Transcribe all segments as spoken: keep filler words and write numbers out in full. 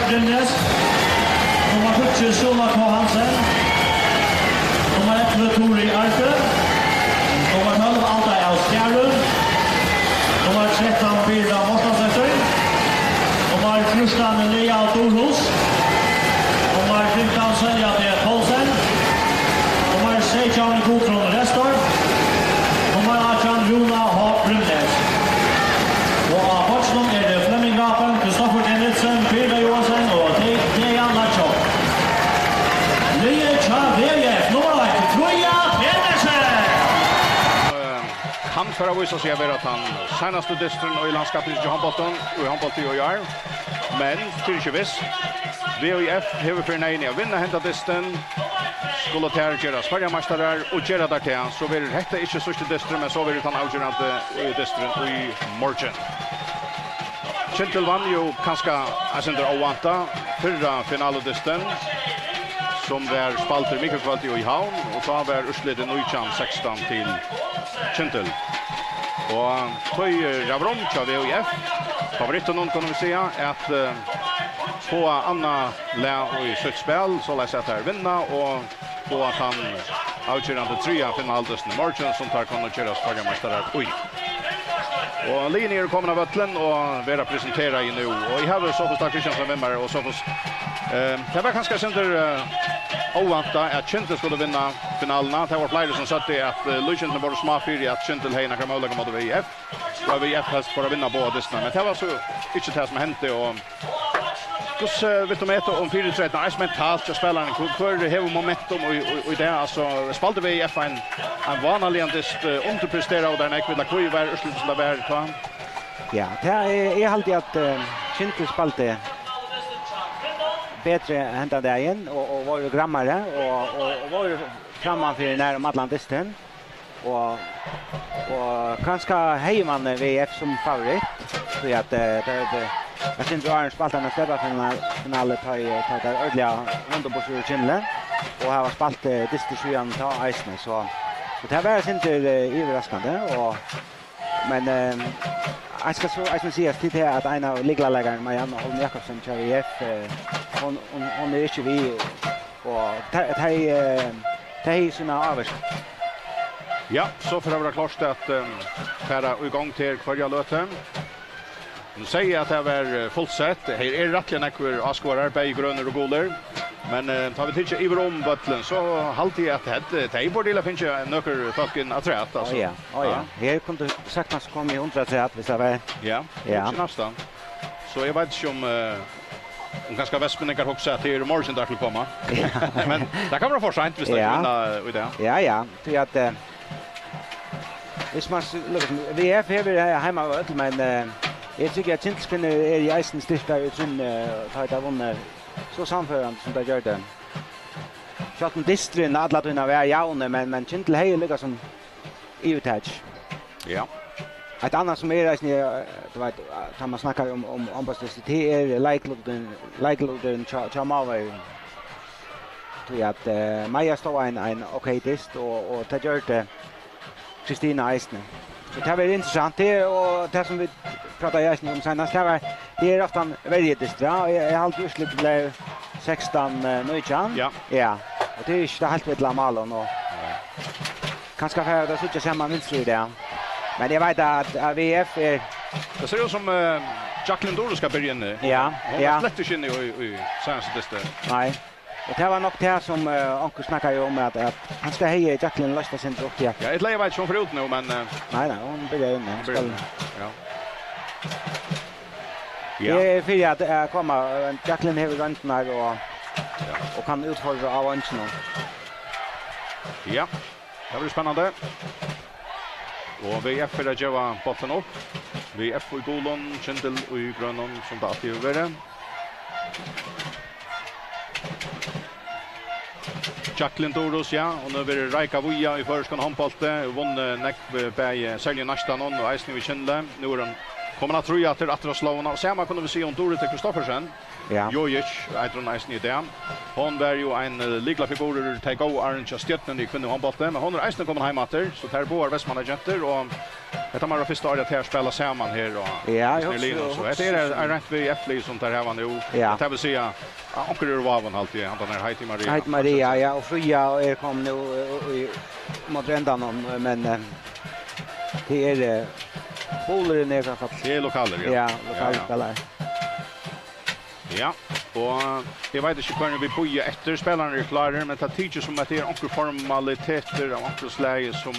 Grimnes. Nummar tíggju, Suna K. Hansen. Nummar ellivu, Turi Arpe. Nummar tólv, Alda av Stjærum. Nummar trettan, Birna Mortensdóttir. Nummar fjúrtan, Lea Dúrhus. Nummar fimtan, Sólja D. Poulsen. Nummar seytjan, Guðrun Restorff. Nummar átjan, Rúna H. Brynnes. Og á beinkinum eru Flemming Raben, Kristoffer G. Nielsen, Birna Johansen og De-, Dejan Latsjok. Liðið hjá V F, nummar eitt, Trója Petersen. Eh, kann fara at vísa seg at vera tann seinasti dysturin í landskappinum hjá hondbóltinum, í hondbólti í ár. Men tað er ikki vist. V F hevur fyri neyðini at vinna henda dystin. Skulu tær gerast føroyameistarar, og gera tær tað, so verður hetta ikki síðsti dystur, men so verður tann avgerandi, eh, dysturin í morgin. Kyndil vann jú kanska eitt sindur óvæntað fyrra finaludystin, sum var spældur mikukvøldið í Havn, og tá var úrslitið nítjan sekstan til Kyndil. Og tí, eh, ræður um hjá V F, favorittunum, kunnu vit siga, at, eh, fáa annað lag í sítt spæl, soleiðis at tær vinna og fáa tann avgerandi triðja finaludystin í morgin, sum tær kunnu gerast føroyameistarar í. Og liðini eru komin á vøllin og verða presenterað nú. Og eg havi Sofus Dag Kristiansen við mær, og Sofus, eh, tað var kanska eitt sindur, eh, óvæntað, at Kyndil skuldi vinna finaluna. Tað var fleiri, sum søgdu, at, eh, líkindini vóru smá fyri, at Kyndil hevði nakrar møguleikar móti V F. Og V F helst fór at vinna báðar dystirnar, men tað var so ikki tað, sum hendi, og Hvussu vilt tú meta um fyritreytina, eisini mentalt, hjá spælarunum? Hvør, hvør hevur momentum í, í, í dag? Altso, spældi V F ein, ein vánaligan dyst, eh, undirpresteraðu teir nógv, ella hví var úrslitið, sum tað var tá? Ja, tað er, eg haldi, at, eh, Kyndil spældi betri hendan dagin, og, og vóru grammari, og, og, og vóru frammanfyri nær um allan dystin. Og, og kanska hevði mann V F sum favoritt, tí at, eh, tað er, eh, eg synist, áðrenn spældi eina steypafinalu, tá ið, tá tað ordiliga vundu burtur úr Kyndli, og hava spælt, eh, dystir síðan tá eisini, so, so tað var eitt sindur, eh, yvirraskandi, og, men, eh, eg skal so eisini siga til tað, at ein av lyklaleikarunum, Marianne Holm Jakobsen, hjá V F, eh, hon, hon, hon er ikki við, og tað, tað, eh, tað hevði sína ávirkan. Ja, so fer at vera klárt at, ehm, fara í gongd her hvørja løtu. Nú segði eg at tað var, eh, fult sett. Her eru rættiliga nógvir áskoðarar, bæði grønir og gulir. Men, eh, tá vit hyggja yvir um vøllin, so haldi eg at tað, tey burdu illa fingið nøkur fólk inn afturat, altso. Á, ja, á, ja. Ja. Her kundi saktans komið hundrað afturat, viss tað var. Ja, ja. Ikki næstan. So eg veit ikki um, eh, um kanska vestmenningar hugsa at tað eru morgin, teir skulu koma. Ja. Men tað kann vera for seint, viss teir, ja, vinna í dag. Ja, ja. Tí at, eh, viss mann s-, lukka sum, V F hevur, eh, heimavøll, men, eh, eg tykki at Kyndilskvinnur eru eisini styrktar í trúnni, eh, tá tað vunnu so sannførandi, sum tað gjørdi. Sjálvt um dysturin alla tíðina var javnur, men, men Kyndil hevði líka sum yvirtak. Ja. Eitt annað sum er eisini, eh, tú veit, eh, tá man snakkar um, um hondbóltsdystir, tað er leiklutin, leiklutin hjá, hjá Maverjum. Tí at, eh, Maja stóð ein, ein ok dyst, og, og tað gjørdi Kristina eisini. So tað verður interessant, tað, og tað sum vit prátaðu eisini um seinast, tað var, tað er ofta verri dystir, ja, og eg, eg haldi úrslitið bleiv sekstan nítjan. Ja. Ja, og tað er ikki tað heilt villa mál, og nú. Nei. Kanska fara vit at síggja sama mynstur í dag. Men eg veit at, at V F er... Tað sær út sum, eh, Jacqueline Duru skal byrja inni. Ja, hon var, ja, slett ikki inni í, í seinastu dysti. Nei. Og tað var nokk tað sum, eh, onkur snakkaði um, at, at kanska hevði Jacqueline loyst tað sindur upp, ja. Ja, eg veit ikki, hon fer út nú, men, eh, nei, nei, hon byrjar inni. Hon byrjar skal inni. Ja. Ja. Eg eri fyri at, eh, koma, eh, Jacqueline hevur royndirnar og, ja, og kann útfordra á veinginum. Ja. Tað verður spennandi. Og V F fer at geva bóltin upp. V F í gulum, Kyndil í grønum, sum tað altíð hevur verið. Jacqueline Duru, ja, hon hevur verið reikað víða í føroyskum hondbólti, vunnið nógv, bæði serliga í Neistan og eisini í Kyndli. Nú er hon komin aftur í, aftur, aftur á slóðina. Og sama kunnu vit siga um Duritu Kristoffersen. Ja. Jojic eitur hon eisini í dag. Hon var jú ein, eh, lykilfigurur í tey góðu árini hjá Stjørnuni í kvinnuhondbólti, men hon er eisini komin heim aftur, so tær eru báðar Vestmannagentur, og Hetta má vera fyrsta árið, at tey spæla saman her, og Ja, eg hugsi, Lino, so hugsi hetta er, so. er reint V F-lið, sum teir hava nú. Ja. Tað vil siga, at onkur er í vágum, haldi eg, handan her Heidi Maria. Heidi Maria, ja, og Fríða er komin nú, eh, í, móti endanum, men, eh, tað er, eh, Bulurin er í hvørt fall. Tað er lokalir, ja. Ja, Ja, lokalir ja. spælarar. Ja, og eg veit ikki, hvørjum vit bíða eftir. Spælararnir eru klárir, men tað tykist sum, at tað er onkrir formalitetir av onkrum slagi, sum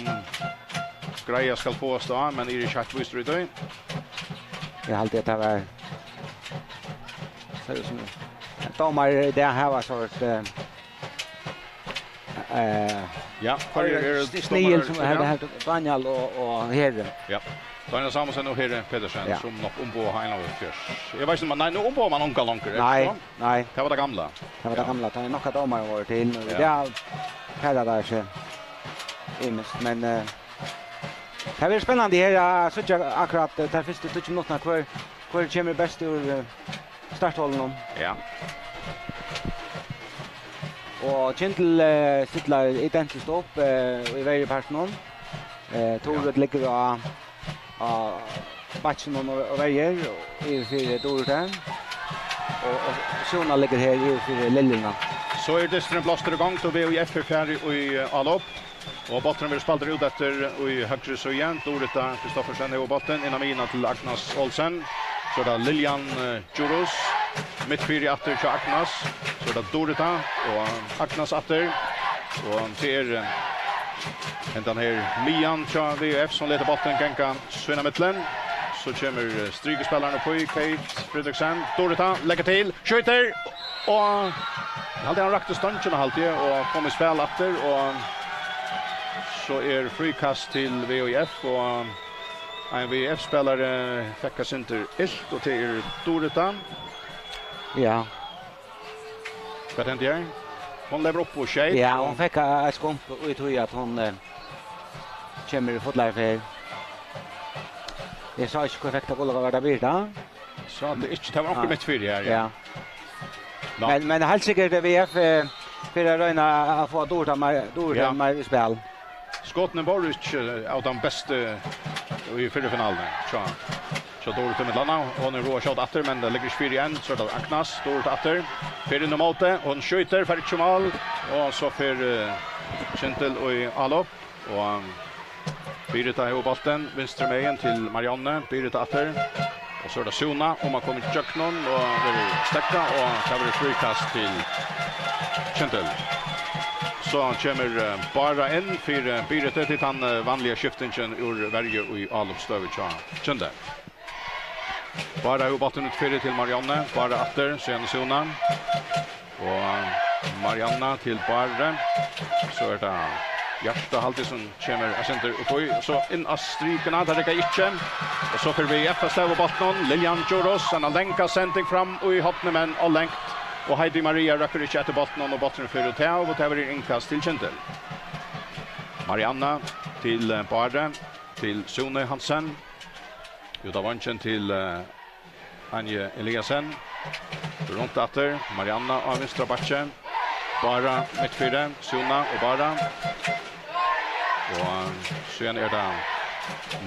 greiða skal fáast á, men eg eri ikki heilt vísur í tí. Eg haldi, at tað var, sær út sum, dómarar í dag hava so eitt, eh, eh, Ja, hvørjir eru sni-, snigil dómarar sum í dag? Hevði, hevði Daniel og, og Heri. Ja. Daniel Samuelsen og Heri Petersen, Ja. sum nokk umboða H einogfjøruti. Eg veit ikki, um, nei, nú umboðar man ongan longur, er Nei, tað so? nei. Tað var tað gamla. Tað var tað Ja. gamla. Tað er nokk at dómarar vóru til. Og Ja. í dag fara teir seg ymiskt, men, eh, tað verður spennandi her at síggja akkurát, eh, tær fyrstu tíggju minuttirnar, hvør, hvør kemur best úr, eh, startholunum. Ja. Og Kyndil, eh, stillar identiskt upp, eh, í verjupartinum. Eh, Turið Ja. liggur á, á bakkinum og, og verjir, og yvir fyri Durita. Og, og Súna liggur her yvir fyri Liljuna. So er dysturin blástur í gongd, og V Í F er farið í, eh, álop. Og bólturin verður spældur út eftir í høgru síðu. Durita Kristoffersen hevur bóltin inn á miðjuna til Agnes Olsen. So er tað Liljan, eh, Djurhuus. Mitt fyri aftur hjá Agnes. So er tað Durita og Agnes aftur. Og tað er, eh, hendan her miðjan hjá V Í F sum letur bóltin ganga sín á millum. So kemur, eh, strikuspælarin upp í, Kate Fredriksen. Durita leggur til, skjýtur. Og eg haldi, hann rakti stongina, haldi eg, og kom í spæl aftur, og so er fríkast til V Í F, og ein V Í F-spælari fekk eitt sindur ilt, og tað er Durita. Ja. Hvat hendi her? Hon letur upp og skeyt, Ja, og hon fekk eitt skump í tí at hon, eh, kemur í fullari ferð. Eg sá ikki, hvør fekk tað gula, var tað Birta? Sá tað ikki, tað var onkur Nei. mitt fyri her, ja. Ja. Nå. Men, men heilt sikkurt er V Í F, eh, fyri at royna at fáa Durita meir, Durita Ja. meir í spæl. Skotini vóru ikki av teimum bestu í fyrru finaluni. So, so Durita millum annað, hon er roa skjót aftur, men tað liggur ikki fyri enn. So er tað Agnes, Durita aftur. Fer inn á móti, hon skjýtur, fær ikki mál, og so fer, eh, Kyndil í álop. Og, um, Birita hevur bóltin, vinstru megin til Marianne. Birita aftur. Og so er tað Súna, um at koma ígjøgnum og verður steðgað, og tað verður fríkast til Kyndil. So kemur, eh, Bára inn fyri, eh, Biritu til tann, eh, vanliga skiftingin úr verju í álopsstøðu hjá Kyndil. Bára hevur bóltin út fyri til Marianne. Bára aftur, síðan Súna. Og Marianna til Bára. So er tað Hjarta, haldi eg, sum kemur eitt sindur upp í. So inn á strikuna, tað riggar ikki. Og so fer V Í F avstað við bóltinum. Liljan Djurhuus, eina langa sending fram í hornið, men ov langt. Og Heidi Maria røkkur ikki eftir bóltinum, og bólturin fer út av, og tað verður innkast til Kyndil. Marianna til, eh, Bára, til Súnu Hansen. Út á vongin til, eh, Anju Eliasen. Runt aftur. Marianna á vinstra bakki. Bára mittfyri. Súna og Bára. Og síðan er tað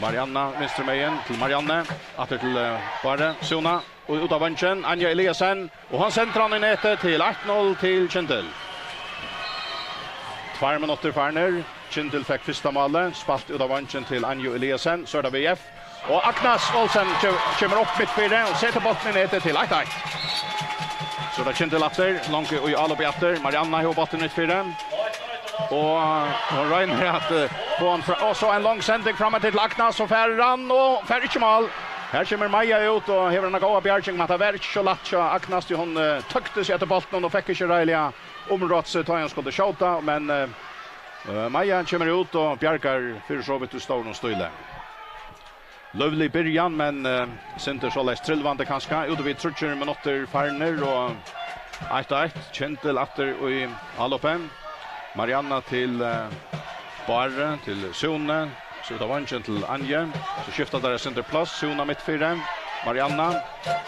Marianna vinstru megin til Marianne. Aftur til, eh, Bára. Súna. Og út á vongin. Anju Eliasen. Og hann sendir hann í netið til eitt null til Kyndil. Tveir minuttir farnir. Kyndil fekk fyrsta málið, spælt út á vongin til Anju Eliasen, so er tað V F. Og Agnes Olsen kje-, kemur upp mittfyri og setir bóltin í netið til eitt eitt. So er tað Kyndil aftur, longu í álopið aftur. Marianna hevur bóltin mittfyri. Og hon roynir at, eh, fáa hann frá. Og so ein long sending fram til Agnes, so fær hann og fær ikki mál. Her kemur Maja út og hevur eina góða bjarging, men tað var ikki so lætt hjá Agnes, tí hon, eh, tøkti seg eftir bóltinum og fekk ikki reiðiliga umrátt seg, tá hon skuldi skjóta, men, eh, eh, Maja kemur út og bjargar fyri so vidt í stórum stíli. Lívlig byrjan, men, eh, sindur soleiðis trilvandi kanska. Út við tríggjar minuttir farnir og eitt eitt. Kyndil aftur í álopið. Marianna til, eh, Báru, til Súnu. So út á vongin til Anju. So skifta teir eitt sindur pláss. Súna mittfyri. Marianna.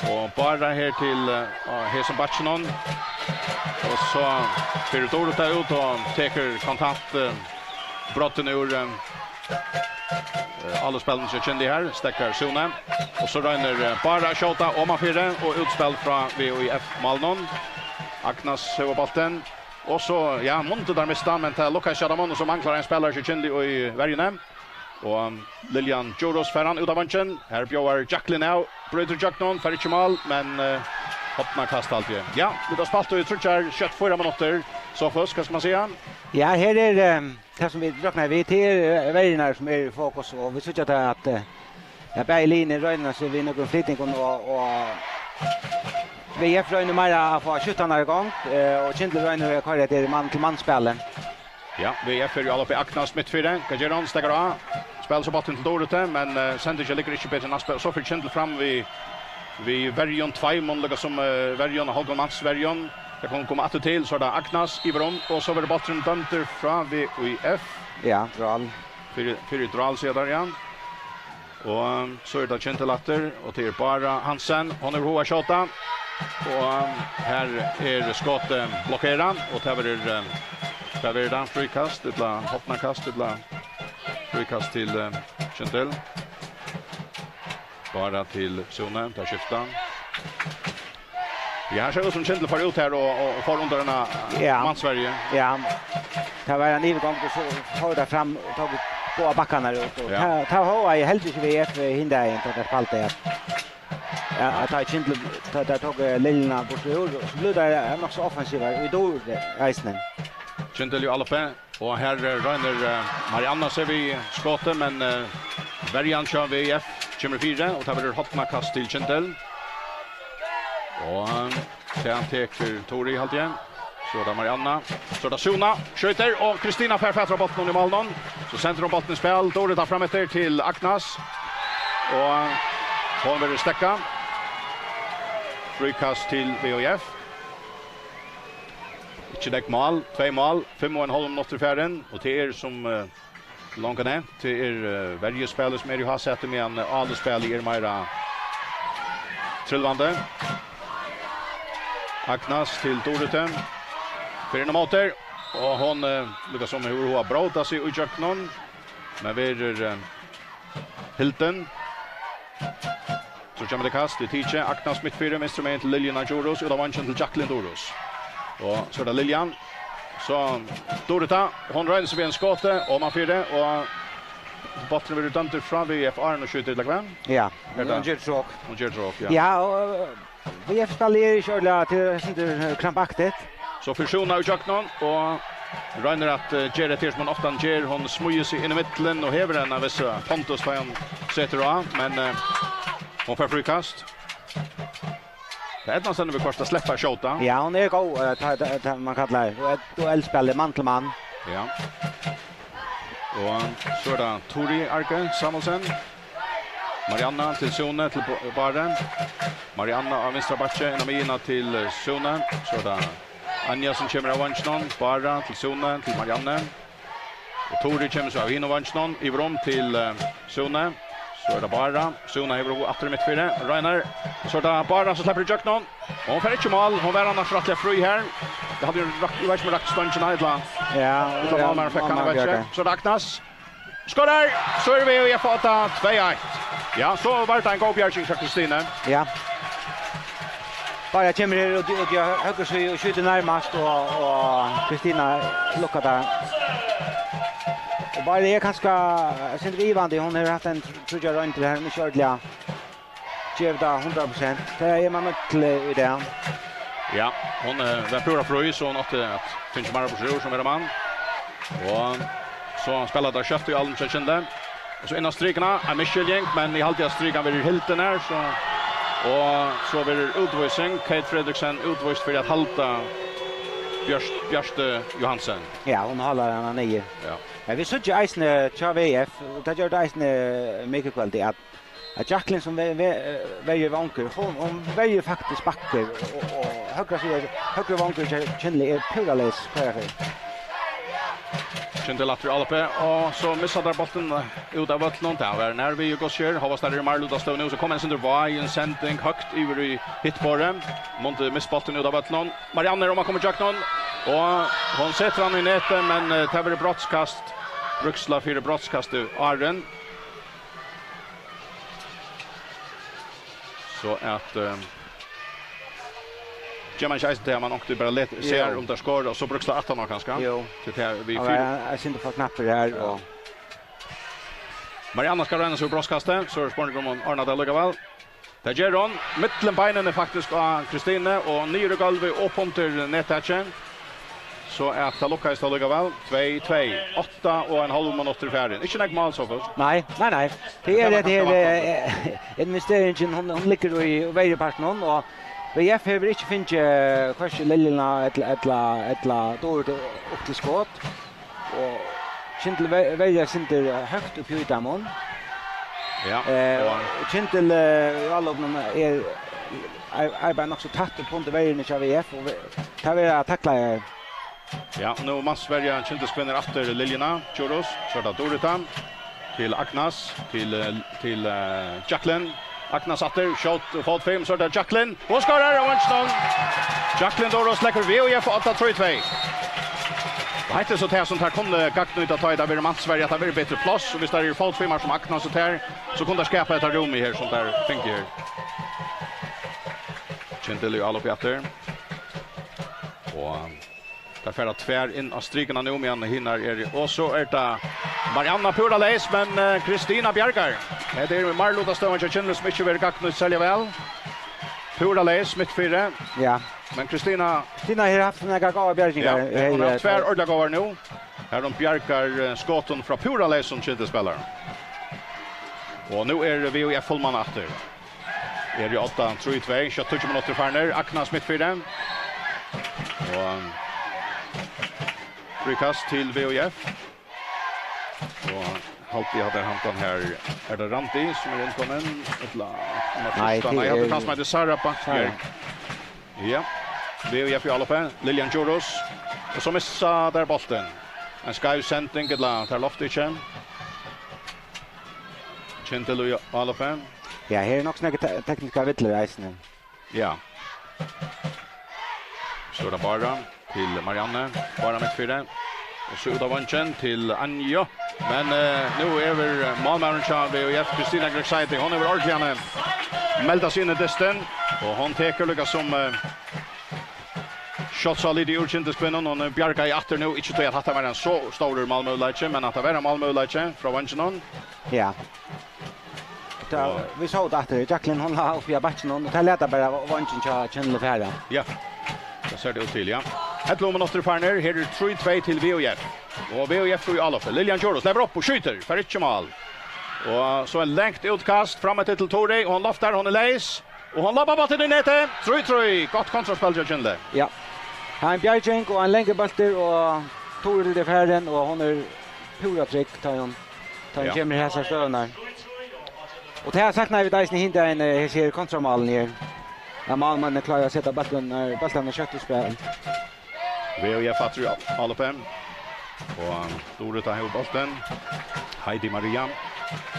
Og Bára her til, eh, á hesum bakkinum. Og so fer Durita út og tekur kontant, eh, broddin úr, eh, Eh, Áluspælinum hjá Kyndli her, steðgar Sune. Og so roynir, eh, Bára at skjóta omanfyri og útspæl frá V O I F-málinum. Agnes hevur bóltin. Og so, ja, mundu teir mista hann, men tað lukkaðist hjá teimum, og so manglar ein spælari hjá Kyndli í verjuni. Og Liljan Djurhuus fær hann út á vongin. Her bjóðar Jacqueline av, brýtur ígjøgnum, fær ikki mál, men, eh, hornakast haldi eg. Ja, vit hava spælt í tríggjar, skjótt fýra minuttir. Sofus, hvat skal man siga? Ja, her er, eh, tað sum vit rokna við, tað er, eh, verjurnar sum eru í fokus, og vit síggja tað at, eh, ja, bæði liðini royna seg við nøkrum flytingum, og, og V F roynir meira at fáa skjúttarnar í gongd, eh, og Kyndli roynir at koyra hetta mann-til-mann-spælið. Ja, V F er jú allar uppi. Agnes mittfyri, hvat ger hon? Steðgar á. Spælir so bóltin til Dorotheu, men, eh, sendingin liggur ikki betur enn Asper. Og so fer Kyndli fram við, við verjum tveimum, líka sum, eh, verjum, hálvgum mansverjum. Tað kann koma aftur til, so er tað Agnes yvir um, og so verður bólturin dømdur frá V O I F. Ja, Drál. Fyri, fyri Drál, siga teir, ja. Og so er tað Kyndil aftur, og tað er Bára Hansen. Hon hevur hug at skjóta. Og her er skotið blokkerað, og tað verður, eh, hvat verður tað? Fríkast, ella hornakast, ella fríkast til, eh, Kyndil. Bára til Sune, tað skifta. Ja, her sær út sum Kyndil fór út her og, og, og fór undir eina Ja. mannsverju. Ja, tað var ein yvirgongur, og so fór tað fram og tók báðar bakkarnar út. Og Ja. tað, tað hóvaði heldur ikki V F hin dagin, tá tað spældi, at, ja, at tá Kyndil, tá tað tók, eh, liljuna burtur úr, og so bleiv tað, eh, nokk so offensivt í dur, eh, eisini. Kyndil jú allar uppi. Og her, eh, roynir, eh, Marianna seg við skotið, men, eh, verjan hjá V I F kemur fyri, og tað verður hornakast til Kyndil. Og, eh, tað tekur Tori, haldi eg. So er tað Marianna. So er tað Suna. Skjýtur, og Kristina fær fatur á bóltin í málinum. So sendir hon bóltin í spæl. Dorothea fram eftir til Agnes. Og hon verður steðgað. Fríkast til V O I F. Ikki nógv mál, tvey mál, fimm og ein hálvur minuttur farin, og tað er sum, eh, longu nevnt, tað er, eh, verjuspælið sum er í hásæti, meðan, eh, áluspælið er meira trilvandi. Agnes til Dorotheu. Fer inn á móti, og hon, eh, líka sum hevur hug at bróta seg í gjøgnum, men verður, eh, hildin. So kemur tað kast, tað er tikið. Agnes mittfyri, vinstru megin til Liljuna Djurhuus, út á vangin til Jacqueline Djurhuus. Og so er tað Liljan. So Dorita, hon roynir seg við ein skoti, omanfyri, og bólturin verður dømdur frá V F áðrenn hon skjýtur, ella hvat? Ja, Er tað hon ger tråk. Hon ger tråk, ja. Ja, og V F spælið er ikki ordiliga til, sindur, eh, krampaktigt. So fer Suna í gjøgnum og roynir at, eh, gera hetta her sum hon ofta ger. Hon smíðir seg inn í millum og hevur eina vissa pondus tá hon setur á, men, eh, hon fær fríkast. Tað eydnaðist henni viðhvørt at sleppa at skjóta. Ja, hon er góð, eh, tá, tá, tá man kallar, eh, duellspæli mann til mann. Ja. Og so er tað Tori Arge Samuelsen. Marianna til Sune, til Bo-, Báru. Marianna á vinstra bakki, inn á miðjuna til, eh, Sune. So er tað Anja sum kemur av vanginum. Bára til Sune, til Marianne. Og Tori kemur so av hinum vanginum, yvir um til, eh, Sune. So er tað Bára. Sune hevur hug aftur í midtfyri. Roynar. So er tað Bára sum sleppur í gjøgnum. Og hon fær ikki mál. Hon var annars rættiliga frí her. Tað hevði jú rakt, eg veit ikki um hon rakti stongina ella Ja, ella ja, málmaðurin fekk hana, málmaðurin veit ikki. Bjargar. So er tað Agnes. Skorar! So eru vit í F átta, tvey eitt. Ja, so var tað ein góð bjarging frá Kristine. Ja. Bára kemur her út, út í høgru síðu og skjýtur nærmast, og, og Kristina lukkar tað. Og Bára er kanska sindur ivandi, hon hevur havt ein tríggjar royndir her, men ikki ordiliga gevið tað hundrað prosent. Tað er man nødt til í dag. Ja, hon, eh, var púra frí, so hon átti at fingið meira burtur úr sum verra mann. Og so spælir tað skjótt í álvum hjá Kyndli. Og so inn á strikuna, ein misskiljing, men eg haldi at strikan verður hildin her, so, og so verður útvísing. Kate Fredriksen útvíst fyri at halda Bjørt, Bjørtu Johansen. Ja, hon hallar hana niður. Ja. Men vit síggja eisini hjá V F, og tað gjørdi eisini miðkvøldið, at at Jacqueline sum ve-, ve-, eh, verjir vongur, hon, hon verjir faktiskt bakkar, og, og høgra síða, høgri vongur hjá Kyndli er púra leys hvørja ferð. Kyndil aftur á álopið, og so missa teir bóltin, eh, út av vøllinum. Tað var nær við í Gásadal. Hóast teir eru meir lutastøðu nú, so kom ein sindur vág í ein sending høgt yvir í hitt borðið. Mundi mist bóltin út av vøllinum. Marianne er um at koma í gjøgnum, og hon setur hann í netið, men, eh, tað verður brotskast. Bríksla fyri brotskastið, Árin. So at, eh, ger man ikki eisini tað, at man onkuntíð bara let-, sær um tað skorar, og so Bríksla aftan á kanska? Jú. Til tað við... Hann var fýra. Ein, ein sindur for knappur her, ja, og Marianna skal royna seg við brotskastið, so er spurningur um hon ordnar tað allíkavæl. Tað ger hon. Millum beinini faktiskt á Kristinu og niður í gólvið, upp undir nettakið. So at tað lukkaðist allíkavæl. Tvey tvey. Átta og ein hálvur minuttur farin. Ikki nógv mál, Sophus. Nei, nei, nei. Tað er, tað var kanska, eh, investeringin, hon, hon liggur í verjupartinum, og V F hevur ikki fingið, eh, hvørki Liljuna ella, ella, ella Duritu upp til skot. Og Kyndil ve-, verja eitt sindur høgt uppi í teimum. Ja, eh, og Kyndil, eh, í álopinum er, ar-, arbeiðir nokk so tætt upp undir verjuni hjá V F, og ve-, tað verður at takla her. Ja, nú mansverja Kyndilskvinnur aftur Liljuna Djurhuus, so er tað Durita til Agnes, til, eh, til, eh, Jacqueline. Agnes aftur, skjót fótfim, so er tað Jacqueline. Hon skorar av veinginum. Jacqueline Djurhuus leggur V U F á átta trý tvey. Og hetta er so tað sum teir kunnu gagnnýta, tá ið tað verður mansverja, at tað verður betri pláss. Og hvis tað eru fótfimar sum Agnes og tær, so kunnu teir skapa hetta rúmið her sum teir fingu her. Kyndil í álopi aftur. Og tær fara tvær inn á strikuna nú, meðan hinar eru, og so er tað Marianna púra leys, men, eh, Kristina bjargar. Hetta er meiriluta støðan hjá Kyndli, sum ikki verður gagnnýtt serliga væl. Púra leys, mitt fyri. Ja. Men Kristina... Kristina hevur havt nakrar góðar bjargingar. Ja, hon hevur havt, eh, tvær ordiliga góðar nú. Har hon bjargar, eh, skotum frá púra leysum Kyndilsspælarum. Og nú er V U F fullmanna aftur. Er í odda, trý tvey, skjótt tíggju minuttir farnir. Agnes mitt fyri. Og fríkast til V U F. Og haldi eg hatta er handan her. Er tað Randi sum er innkomin? Ella, nei, tað er, nei, hatta er tann sum eitur Sara Bakkbjørg. Sara. Ja. V U F í álopi. Lillian Djurhuus. Og so missa teir bóltin. Ein skeiv sending, ella teir lofta ikki. Kyndil í álopi. Ja, her eru nokk so nógvar te-, tekniskar villur eisini. Ja. So er tað Bára til Marianne. Bára mitt fyri. Og so út á vongin til Anju. Men, eh, nú hevur málmaðurin hjá V U F, Kristina Grieg Zeide, hon hevur ordiliga, eh, meldað seg inn í dystin. Og hon tekur líka sum, eh, skjótt so lítið úr Kyndilskvinnum. Hon bjargaði aftur nú. Ikki tí at hatta var ein so stórur málmøguleiki, men at tað var ein málmøguleiki frá vonginum. Ja. Tá, og vit sóu tað aftur, Jacqueline, hon lá uppi á bakkinum, og tað lata bara vongin hjá Kyndli fara. Ja, tað sær tað út til, ja. Ellivu minuttir farnir, her er trý tvey til V U F. Og V U F í álopi. Lillian Djurhuus sleppur upp og skjýtur, fær ikki mál. Og so ein langt útkast fram eftir til Tori, og hon loftar, hon er leys. Og hon loppar bóltin í netið, trý trý, gott kontraspæl hjá Kyndli. Ja, her er ein bjarging og ein langur bóltur, og Tori er farin, og hon er púra trygg, tá hon, tá hon, ja, kemur í hesar støðurnar. Og tað saknaðu vit eisini hin dagin, eh, hesi her kontramálini her. At málmenninir klára at seta bóltin, eh, bóltarnar skjótt í spæl. V U F aftur í álopi. Og Durita hevur bóltin. Heidi Maria.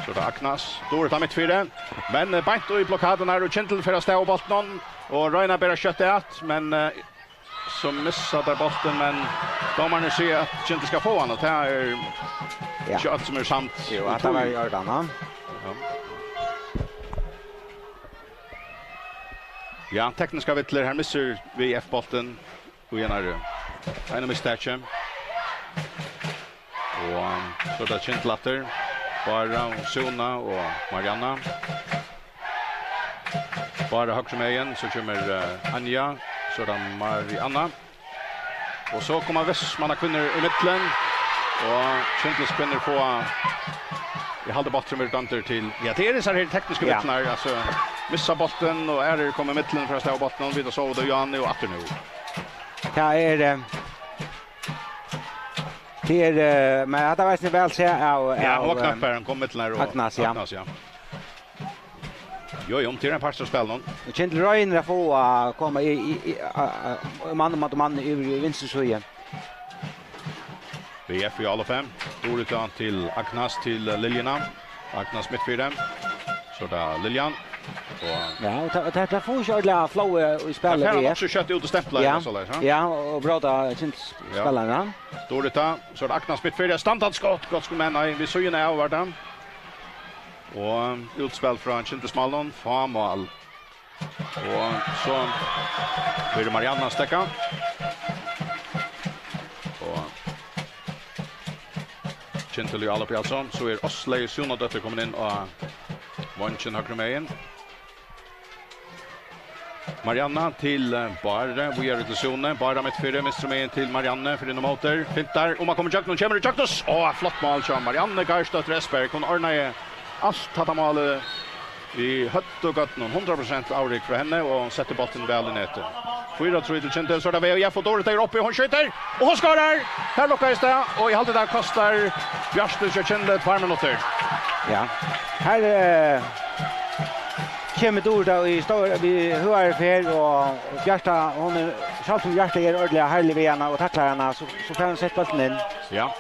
So er tað Agnes. Durita mitt fyri. Men, eh, beint í blokaduna, og Kyndil fer av stað við bóltin og roynir at bera skjótt at, men, eh, so missa teir bóltin, men dómararnir siga at Kyndil skal fáa hann, og tað er, ja, ikki øll sum eru samd. Jú, at tað var í ordan, ja. Ja. Ja, tekniskar villur, her missir V F bóltin. Og í einari, einum mistaki. Og, um, so er tað Kyndil aftur. Bára og Súna og Marianna. Bára høgru megin, so kemur, eh, Anja, so er tað Marianna. Og so koma Vestmannakvinnur í millum, og Kyndilskvinnur fáa, eg haldi, bólturin verður dømdur til, ja, tað eru hesar her teknisku, ja, villurnar, altso, missa bóltin, og aðrir koma í millum fyri at stava bóltin, vit sóu tað, Johanne, og aftur nú. Tað er, eh, tað er, eh, men hatta var eisini væl sæð av, ja, av, hon var knapp, eh, her, hon kom millum her, og Agnes, ja. Agnes, ja. Jú, jú, tað er ein partur av spælinum. Og Kyndil roynir at fáa, koma í, í, í, a, a, mann móti mann yvir í vinstru síðu. V F í álopi. Durita til Agnes, til Liljuna. Agnes mitt fyri. So er tað Liljan. Og Ja, og ta, ta, ta fáa ikki ordiliga flowið í spælinum, tað fær hann nokk so skjótt út og stempla, ja, soleiðis, ha? Ja, og bróta kynspælaran. Durita, so er tað Agnes mitt fyri, standandi skot, gott skot, men nei, við síðuna av var tað. Og útspæl frá Kyndilsmálinum, fá mál. Og so verður Marianna steðgað. Og Kyndil í álopið, altso. So er Áslaug Súnadóttir komin inn á vongin høgru megin. Marianna til, eh, Báru, víðari til Súnu. Bára mitt fyri, vinstru megin til Mariannu, fer inn ímóti. Fintar, um at koma ígjøgnum, kemur ígjøgnum. Á, flott mál hjá Mariannu Geirsdóttir Espberg. Hon ordnaði alt hatta málið í høvd og gørnum. Hundrað prosent avrik frá henni og setti bóltin væl í netið. Fýra trý til Kyndil, so er tað V H F og Durita er uppi, hon skjýtur, og hon skorar! Her lukkaðist tað, og eg haldi, tað kostar Bjartu hjá Kyndli tveir minuttir. Ja, her, eh, kemur Durita í stór, við høgari ferð, og Bjarta, hon er, sjálvt um Bjarta er ordiliga herlig við hana og taklar hana, so, so fær hon sett bóltin inn. Ja.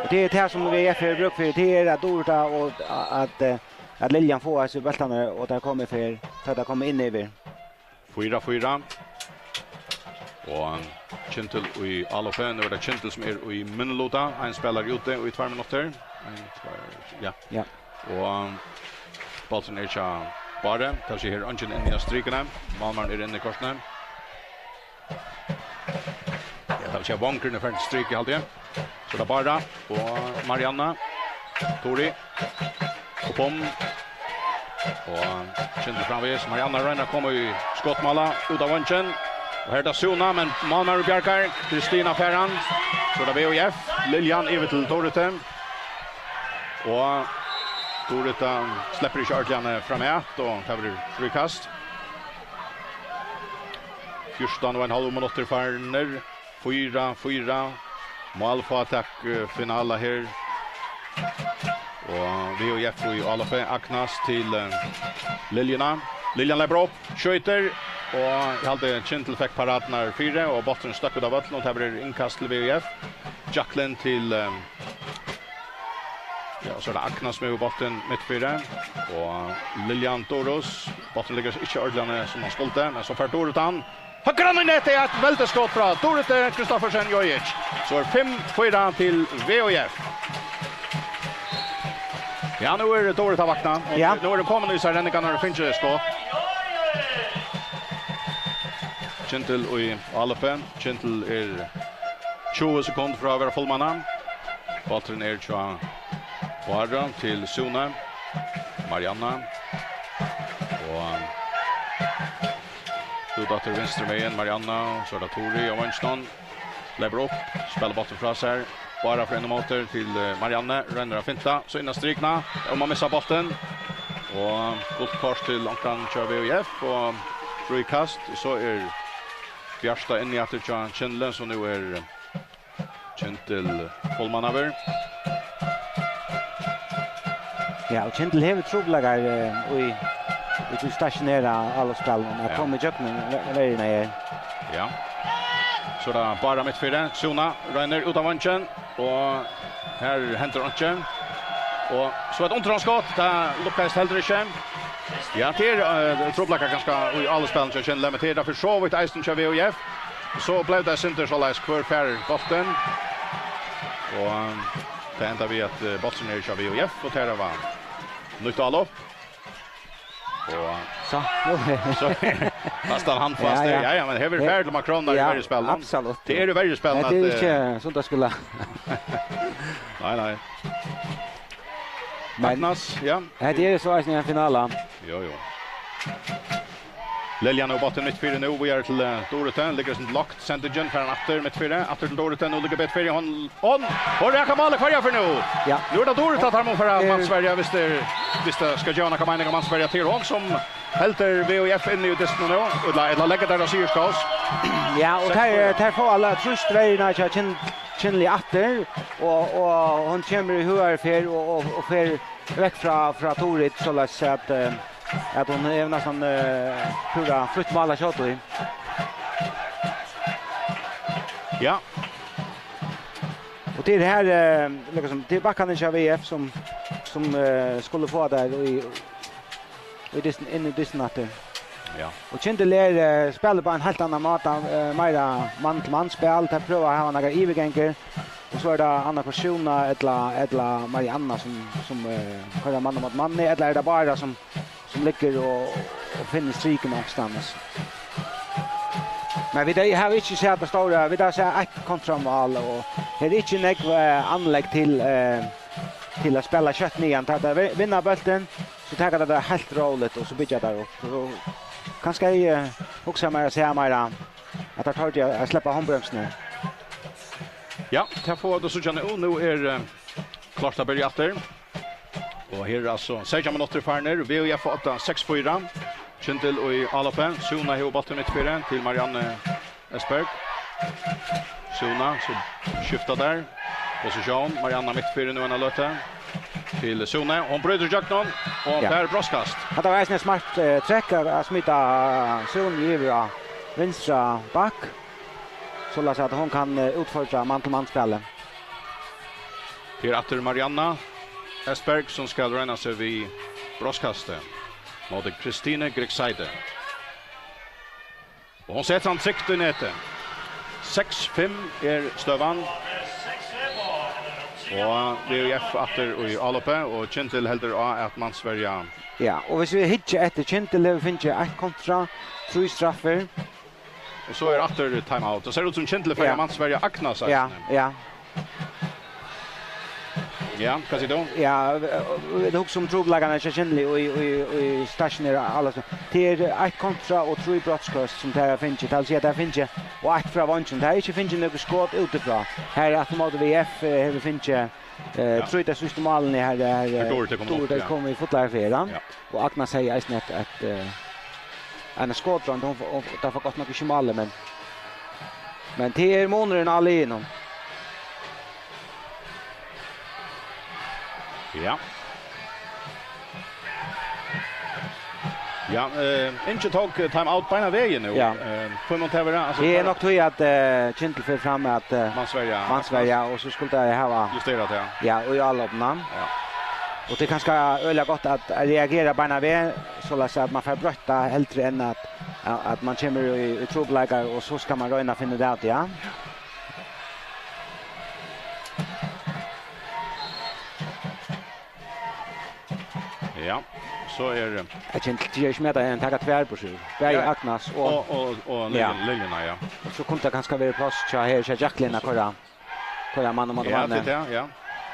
Og tað er tað, sum V H F hevur brúk fyri, tað er at Durita og at, eh, at Liljan fáa hasi bóltarnar, og tær koma í ferð, tá tær koma inn yvir. Fýra fýra. Og Kyndil í álopið. Nú er tað Kyndil, sum er í minniluta. Ein spælari úti í tveir minuttir. Ein, tveir, ja. Ja. Og bólturin er hjá Báru. Tað vil siga, her er eingin inni á strikuni. Málmaðurin er inni kortini. Ja, tað vil siga, vongurin er farin til strikið, haldi eg. So er tað Bára og Marianna. Turi. Upp um. Og Kyndil framvegis. Marianna roynir at koma í skotmála út av vongin. Og her er tað Súna, men málmaður bjargar. Kristina fær hann. So er tað V H F. Liljan yvir til Doritu. Og Dorita sleppur ikki ordiliga framat, og tað verður fríkast. Fjúrtan og ein hálvur minuttir farnir. Fýra fýra. Málfátæk, eh, finala her. Og V H F í álopið. Agnes til, eh, Liljuna. Liljan lepur upp, skjýtur, og eg haldi Kyndil fekk paratirnar fyri, og bólturin stóð út av vøllinum, og tað verður innkast til V H F. Jacqueline til, eh, ja, so er tað Agnes sum hevur bóltin mitt fyri, og Liljan Durus. Bólturin liggur ikki ordiliga sum hann skuldi, men so fær Dorita hann. Høgra í netið, eitt veldiskot frá Doritu Kristoffersen Jojic. So er fimm fýra til V H F. Ja, nú er Dorita vaknað. Og ja, nú er hon komin í sær renningarnar og fingið skot. Kyndil í álopið. Kyndil er tjúgu sekund frá at vera fullmannað. Bólturin er hjá Báru til Súnu. Marianna. Og út aftur vinstru megin, Marianna, so er tað Turi á vanginum. Lepur upp, spælir bóltin frá sær. Bára fer inn ímóti til, eh, Mariannu, roynir at finta, so inn á strikuna, og man missir bóltin. Og gult kort til onkran hjá V H F, og fríkast, so er Bjarta inni aftur hjá Kyndli, so nú er Kyndil fullmannaður. Ja, og Kyndil hevur trupulleikar, eh, í, í tí stationera álopsspælinum, at ja, koma ígjøgnum ve-, verjuna her. Ja. So er tað Bára mitt fyri. Súna roynir út av vongin, og her hendir einki. Og so eitt undirhondsskot, tað lukkaðist heldur ikki. Ja, tað er, eh, trupulleikar kanska í álopsspælinum hjá Kyndli, men tað er tað fyri so vítt eisini hjá V H F. So bleiv tað eitt sindur soleiðis, hvør fær bóltin. Og, um, tað endar við, at, eh, bólturin er hjá V H F, og tær hava nýtt álop. Og so, so er næstan handfast. Ja, ja. Ja, ja, men her er ja, farligt til Macron, ja, í verri spæl, absolutt. Tað er í verri spæl, nei, at, tað er ikki, eh, sum tað skuldi. Nei, nei. Men Agnes, ja. Hetta er so eisini ein finala. Jo, jo. Liljan og bóltin mitt fyri nú, víðari til, eh, Doritu. Liggur sum lokt, sendingin, fær hann aftur mitt fyri, aftur til Doritu, nú liggur betur fyri, hon, hon, hon rakar málið, hvørja fer nú? Ja. Nú er tað Dorita, tað má fara, eh, mannsverja, viss tað er, viss tað skal geva nakað meining um mannsverja, til hon sum heldur V H F inni í dystinum nú, ella, ella leggur tær á Sigurðsgás. Ja, og tær, tær fáa allar trýst verjurnar hjá Kyn-, Kyndli aftur, og, og hon kemur í høgari ferð og, og, og fer vekk frá, frá Turit, soleiðis at, eh, at hon er næstan, eh, púra frítt mál at skjóta í. Ja. Og tað er her, eh, líkasum, tað er bakkarnir hjá V F sum, sum, eh, skulu fáa tær í, í dystin, inn í dystin aftur. Ja. Og Kyndil er, eh, spælir á ein heilt annan máta, eh, meira mann til mann spæl. Tey prøva at hava nakrar yvirgangar, og so er tað annaðhvørt Súna ella, ella Marianna sum, sum, eh, koyra mann móti manni, ella er tað Bára sum, sum liggur og, og finnur strikuna onkustaðni. Men vit hava ikki sæð tað stóra, vit hava sæð eitt kontramál, og her er ikki nógv, eh, anlegg til, eh, til at spæla skjótt niðan. Tá tey vi-, vinna bóltin, so taka tey tað heilt róligt, og so byggja tey upp. Og kanska eg, eh, hugsa mær at siga meira, at tey tordu at, at sleppa hondbremsuna. Ja, tað fáa vit at síggja nú. Nú er, eh, klárt at byrja aftur. Og her er altso seytjan minuttir farnir. V Í F átta, seks fýra. Kyndil í álopið. Súna hevur bóltin mitt fyri til Marianne Esperg. Súna, so skifta tey posisjón. Marianna mitt fyri nú eina løtu. Til Súna. Hon brýtur ígjøgnum og Ja. fær brotskast. Hetta var eisini eitt smart, eh, trekk at, at smita Súnu yvir á vinstra back, soleiðis at hon kann, eh, útfordra mann-til-mann-spælið. Her aftur Marianna Esperg, sum skal royna seg við brotskasti móti Kristine Griegseide. Og hon setir hann trygt í netið. Seks fimm er støðan. Og V Í F aftur í álopið, og Kyndil heldur á at mannsverja. Ja, og hvis vit hyggja eftir, Kyndil hevur fingið eitt kontra, trý straffir. Og so er aftur time out. Og sær út sum Kyndil fer Ja. at mannsverja Agnes Ja, eisini. ja. Ja, hvat sigur tú? Ja, vit hugsa um trupulleikarnar hjá Kyndli í, í, í stasjonera, alla støð. Tað er eitt kontra og trý brotskast sum tey hava fingið. Tað vil siga, at tey hava fingið, og eitt frá veingjum. Tey hava ikki fingið nøkur skot útifrá. Her er aftur móti V F, eh, hevur fingið, eh, Ja. trý tey síðstu málini her, her, Her eh, Dóri, tey koma Dóri, upp, tey ja. koma í fullari ferð, ja. Ja. Og Agnes hevði eisini eitt, eitt, eh, eina skotroynd, hon, hon, tað var gott nokk ikki málið, men, men tað er munurin á liðunum. Ja. Ja, eh, Ingi tók, eh, time out beinan vegin nú. Ja. Eh, hví man tað vera? Altso, Tað er bara nokk tí at, eh, Kyndil fer fram at, eh, Mannsverja. Mannsverja, og so skuldi tey hava Justera tað, ja. Ja, og í álopinum. Ja. Og tað er kanska øgiliga gott at reagera beinan veg, soleiðis at man fær broytt tað heldur enn at, at man kemur í, í trupulleikar, og so skal man royna at finna út av tað, ja. Ja, so er, eh, Eg kjenni til, eg smeta ein, taka tvær burtur. Bæði Ja. Agnes og Og, og, og Ja. Lilja-, Liljuna, ja. Og so kundi tað kanska verið pláss hjá her, hjá Jacqueline at koyra, koyra mann og mann og Ja, mann. tað er tað, ja.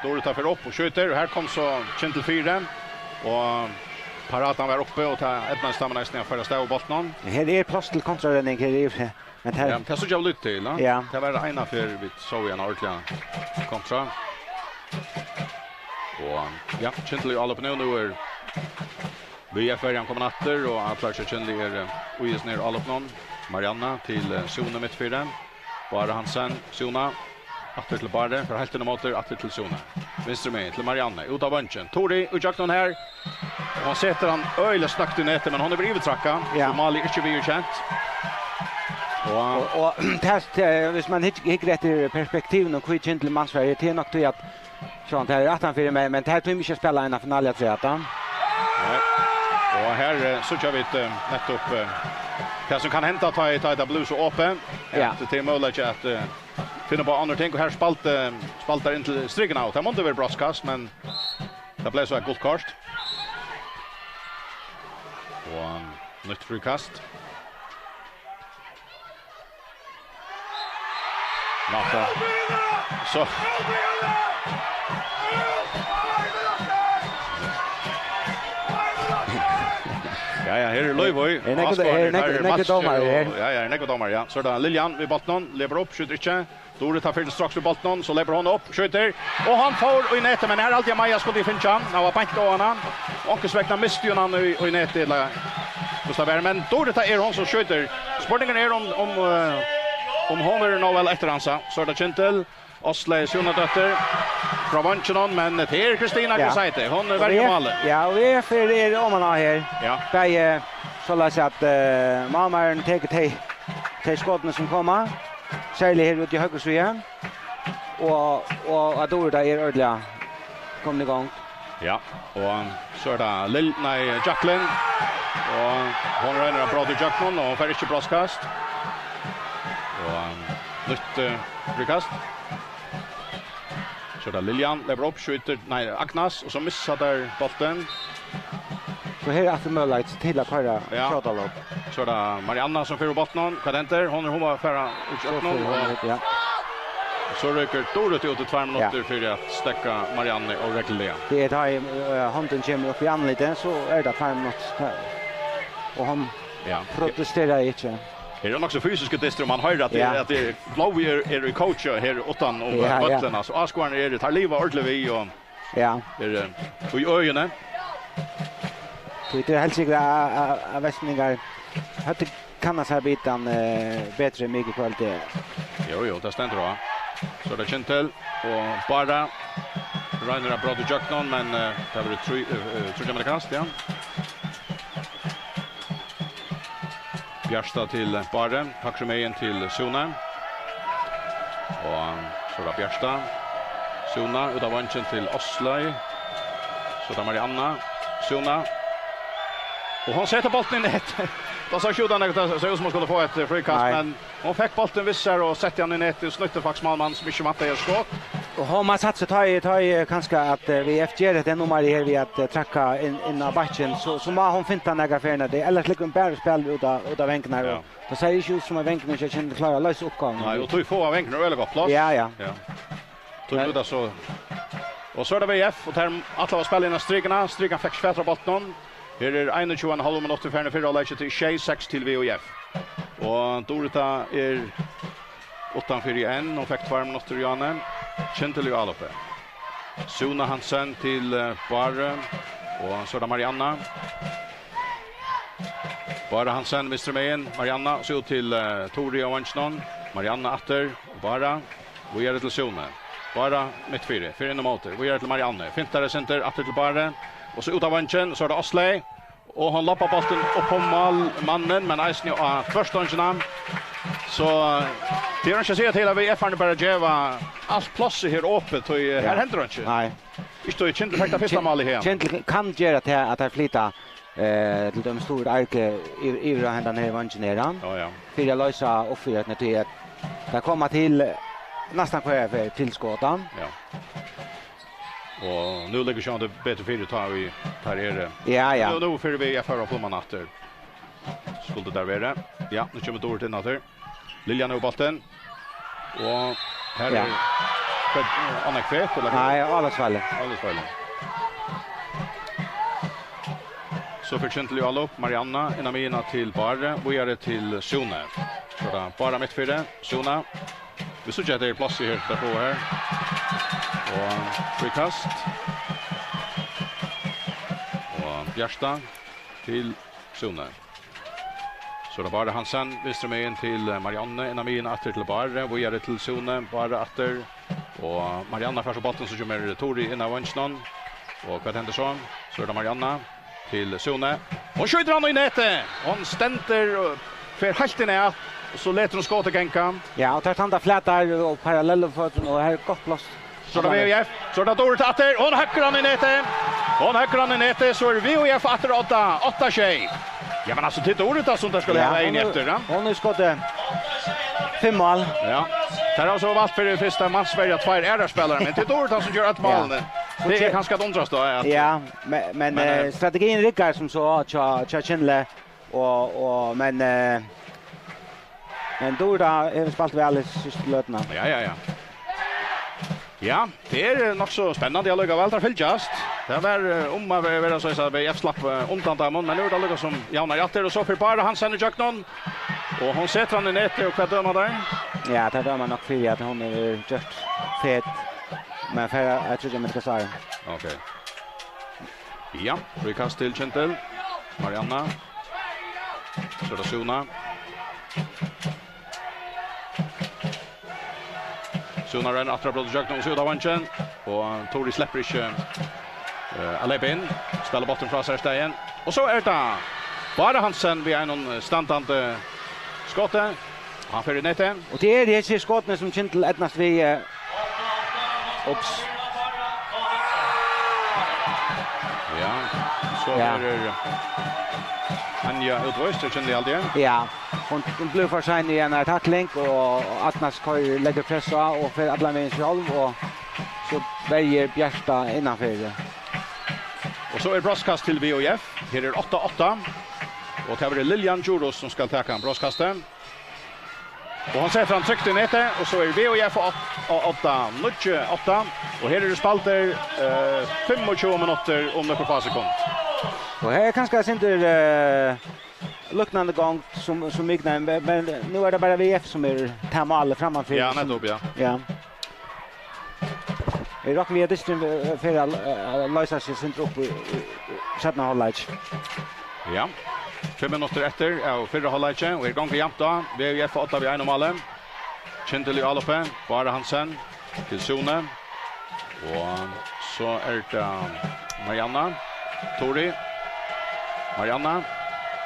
Dorita fer upp og skjýtur, og her kom so Kyndil fyri, og paratan var uppi, og tað eydnaðist teimum eisini at fara av stað við bóltinum. Her er pláss til kontrarenning her í, men her Ja, men tað síggja vit lítið til, no? Ja. Tað var eina ferð vit sóu ein ordiligan kontra. Og ja, Kyndil í álop nú, nú er V F-verjan komin aftur, og allar hjá Kyndli eru, eh, í hesum her álopinum. Marianna til, eh, Súna mitt fyri. Bára Hansen, Súna. Aftur til Báru, fer heilt inn ímóti, aftur til Súna. Vinstru megin til Marianne, út á vongin. Tori í gjøgnum her. Og hon setir hann øgiliga snøgt í netið, men hon hevur yvirtrakkað, Ja. so málið er ikki viðurkent. Og Og, og tað, tað, hvis man hygg-, hygger etter perspektivene og hví Kyndil mannsverja, det er nok det at Sjálvandi tað er aftan fyri meg, men tað er tími ikki at spæla eina finalu afturat, ja. Nei. Og her, eh, síggja vit, eh, nettopp, eh, tað sum kann henda, tá, tá tað blívur so opið, Ja. at tað er møguleiki at, eh, finna upp á onnur ting. Og her spalt, eh, spalt tær inn til strikuna, og tað mundi verið brotskast, men tað bleiv so eitt gult kort. Og nýtt fríkast. Matta. So. Ja, ja, her er Løyvoy. Er nógvur, Áskoðararnir, er nógvur, her er nógvur Mads dómari og, her. Ja, ja, er nógvur dómari, ja. So er tað Liljan við bóltinum, leypur upp, skjýtur ikki. Dorita fer til straks við bóltinum, so leypur hon upp, skjýtur. Og hann fór í netið, men her haldi eg Maja skuldi fingið hann. Hann var beint á hana. Onkursvegna misti hon hann í, í netið, ella hvussu tað var. Men Dorita er hon sum skjýtur. Spurningurin er um, um, eh, um hon verður nóg væl eftirhansað. So er tað Kyndil. Áslaug Sjúnadóttir frá veingjunum, men tað er Kristina Ja. Griegseide. Hon Og verjir V F, málið. ja, og V F er, er oman á her. Ja. Bæði soleiðis at, eh, málmaðurin tekur tey, tey skotini sum koma, serliga her úti í høgru síðu. Og, og at Dorita er ordiliga komin í gongd. Ja, og so er tað Lil-, nei, Jacqueline. Og hon roynir at bróta ígjøgnum, og hon fær ikki brotskast. Og nýtt eh, fríkast. So er tað Liljan, lepur upp, skjýtur, nei, Agnes, og so missa teir bóltin. So her er aftur møguleiki til at koyra Ja. Skjóta lopp. So er tað Marianna sum fer við bóltinum. Hvat hendir? Hon, hon má fara út So ígjøgnum, fer hon og út, ja. So rýkur Dorrit út í tveir minuttir Ja. fyri at steðga Marianne óregluliga. Det er da eh, hånden kommer opp i anledningen, så er det fem minutter. Og han Ja. protesterer ikke. Her er nokk so fysiske dystir, og man hoyrir at det, Ja. at det blóðið er, er í kóki her uttan um Ja, ja. vøllin, altso. Áskoðararnir eru, teir liva ordiliga við, og Ja. er eh, í øðini. Tað er helt sikkert at, at, at vestmanningar høvdu kannað sær bitan eh, betri mikið kvøld. Jo, jo, tað stendur á. So er tað Kintel og Bara roynir at bróta ígjøgnum, men eh, tað verður trý, eh, eh, tríggja metra kast, ja. Bjarsta til Bare, høgru megin til Sune. Og so er tað Bjarsta. Sune út á vangin til Ásleyg. So er tað Marianna. Sune. Og hon setir bóltin í net. Tá sá skjútan, tað sá út sum hon skuldi fáa eitt fríkast, Nei. men hon fekk bóltin við sær og setti hann í net og snýtti faktiskt málmann sum ikki væntaði eitt skot. Og hon má satsa, tá í, tá í kanska at eh, V F ger hetta nummarið her við at eh, trakka inn, inn á bakkin, so, so má hon finna nakrar ferðir. Ellers liggur hon bara og spælir út av, út av vangirnar, Ja. og tað sær ikki út sum at vangirnir ikki klára at loysa uppgávuna. Nei, og tí fáa vangirnir øgiliga gott pláss. Ja, ja. Ja. Tí Nei. nú er tað so. Og so er tað V F, og teir ætla at spæla inn á strikuna. Strikan fekk ikki fatur á bóltinum. Her er einogtjúgu og ein hálv minuttir farin í fyrra hálvleiki, tað er sjey seks til V F. Og Durita er uttanfyri enn, hon fekk tveir minuttir í áðni. Kintel í áloppi. Sune Hansen til eh, Bare, og so er tað Marianna. Bare Hansen, vinstru megin, Marianna, so út til eh, Tori á vanginum. Marianna aftur, Bare, víðari til Sune. Bare mitt fyri, fer inn ímóti, víðari til Marianne. Fintar eitt sindur, aftur til Bare, og so út á vangin, so er tað Ásleyg. Og hon loppar bóltin upp um mál, mannin, men eisini á tvørstongina. So eh, tað er ikki at siga til at V F-arnir bara geva alt plássið her opið, tí eh, her Ja. hendir einki. Nei. Ikki tí Kintel fekk tað fyrsta Kin-, málið her. Kintel kann gera tað at teir flyta eh, til dømis Tór Arge yvir, yvir á hendan her vangin her, hann. Ja, ja. Fyri at loysa upp fyri at, tí at tað koma til eh, næstan hvørja ferð til skotan. Ja. Og nú liggur sjálvandi betur fyri, tá vit, tá eru Ja, ja. Nú, nú fer V F á plumman aftur. Skuldi tað verið. Ja, nú kemur Dorrit inn aftur. Liljan hevur bóltin. Og her Ja. er Fred-, Anna Kvep, ella Nei, Alex Valle. Alex Valle. So fer Kintel í álop, Marianna, inn á miðjuna til Bare, víðari til Sune. So er tað Bare mitt fyri, Sune. Vit síggja at tað er pláss í her, tað fáa her. Og fríkast. Og Bjarta til Sune. So er tað Bare Hansen, vinstru megin til eh, Marianne, inn á miðjuna aftur til Bare, víðari til Sune, Bare aftur. Og Marianne fær so bóltin, so kemur Tori inn á vanginum. Og hvat hendir so? So er tað Marianne til Sune. Hon skjýtur hann í netið! Hon stendur og fer heilt inn at, og so letur hon skotið ganga. Ja, og teir standa flatar og parallellu føtur, og her er gott pláss. So er tað V F, so er tað Dorrit aftur, hon høggur hann í netið. Hon høggur hann í netið, so er V F aftur á odda, átta sjey. Ja, men altso, tað er Dorrit sum teir skulu Ja, hava hon ein er, eftir, ja. hon er skotið fimm mál. Ja. Teir hava so valt fyri fyrsta mannsverja tveir aðrar spælarar, men tað er Dorrit sum ger øll Ja. málini. So Tað er ger- kanska at undrast á, at Ja, men, men, Men, eh, eh, strategin riggar sum so hjá, hjá Kinle, og, og, men, eh, men Dorrit hevur spælt væl í síðstu løtuna. Ja, ja, ja. Ja, tað er eh, nokk so spennandi allíkavæl, teir fylgjast. Tað var eh, um at ve-, vera so at V F slapp eh, undan teimum, men nú er tað líka sum javnar aftur, og so fer Bare Hansen ígjøgnum, og hon setir hann í netið, og hvat døma teir? Ja, teir døma nokk fyri at hon hevur gjørt fet, men fær eitt tríggjar metra sár. Ok. Ja, fríkast til Kintel. Marianna. So er tað Sune. Sune roynir aftur at bróta ígjøgnum og so út á vangin. Og Tori sleppur ikki eh, at leypa inn. Spælir bóltin frá sær í staðin. Og so er tað Bare Hansen við einum standandi skoti. Hann fer í netið. Og tað eru hesi skotini, sum Kintel eydnast við, eh, ups. So Ja. her er Anja útvíst, er kynlig, haldi eg. Ja, hon, hon blívur for sein í eini takling, og Agnes koyrir, leggur press á og fer allan vegin sjálv, og so verjir Bjarta innanfyri. Og so er brotskast til V O F. Her er átta átta. Og tað verður Liljan Djurhuus, sum skal taka brotskastið. Og hann setir hann trygt í netið, og so er V O F á, á odda níggju átta. Og her eru spældir, eh, fimmogtjúgu minuttir um nøkur fá sekund. Og her er kanska eitt sindur, eh, líknandi gongd sum, sum Mykines, men, men nú er tað bara V F sum er tað málið frammanfyri Ja, sum nettupp, ja. Ja. Eg rokni við, at dysturin fer at, eh, loysa seg sindur upp í, í, í seinna hálvleiki. Ja. Fimm minuttir eftir av fyrra hálvleiki, og her gongur javnt á. V F á odda við einum máli. Kyndil í áloppi, Bára Hansen til Sune. Og so er tað Marianna, Tori, Marianna,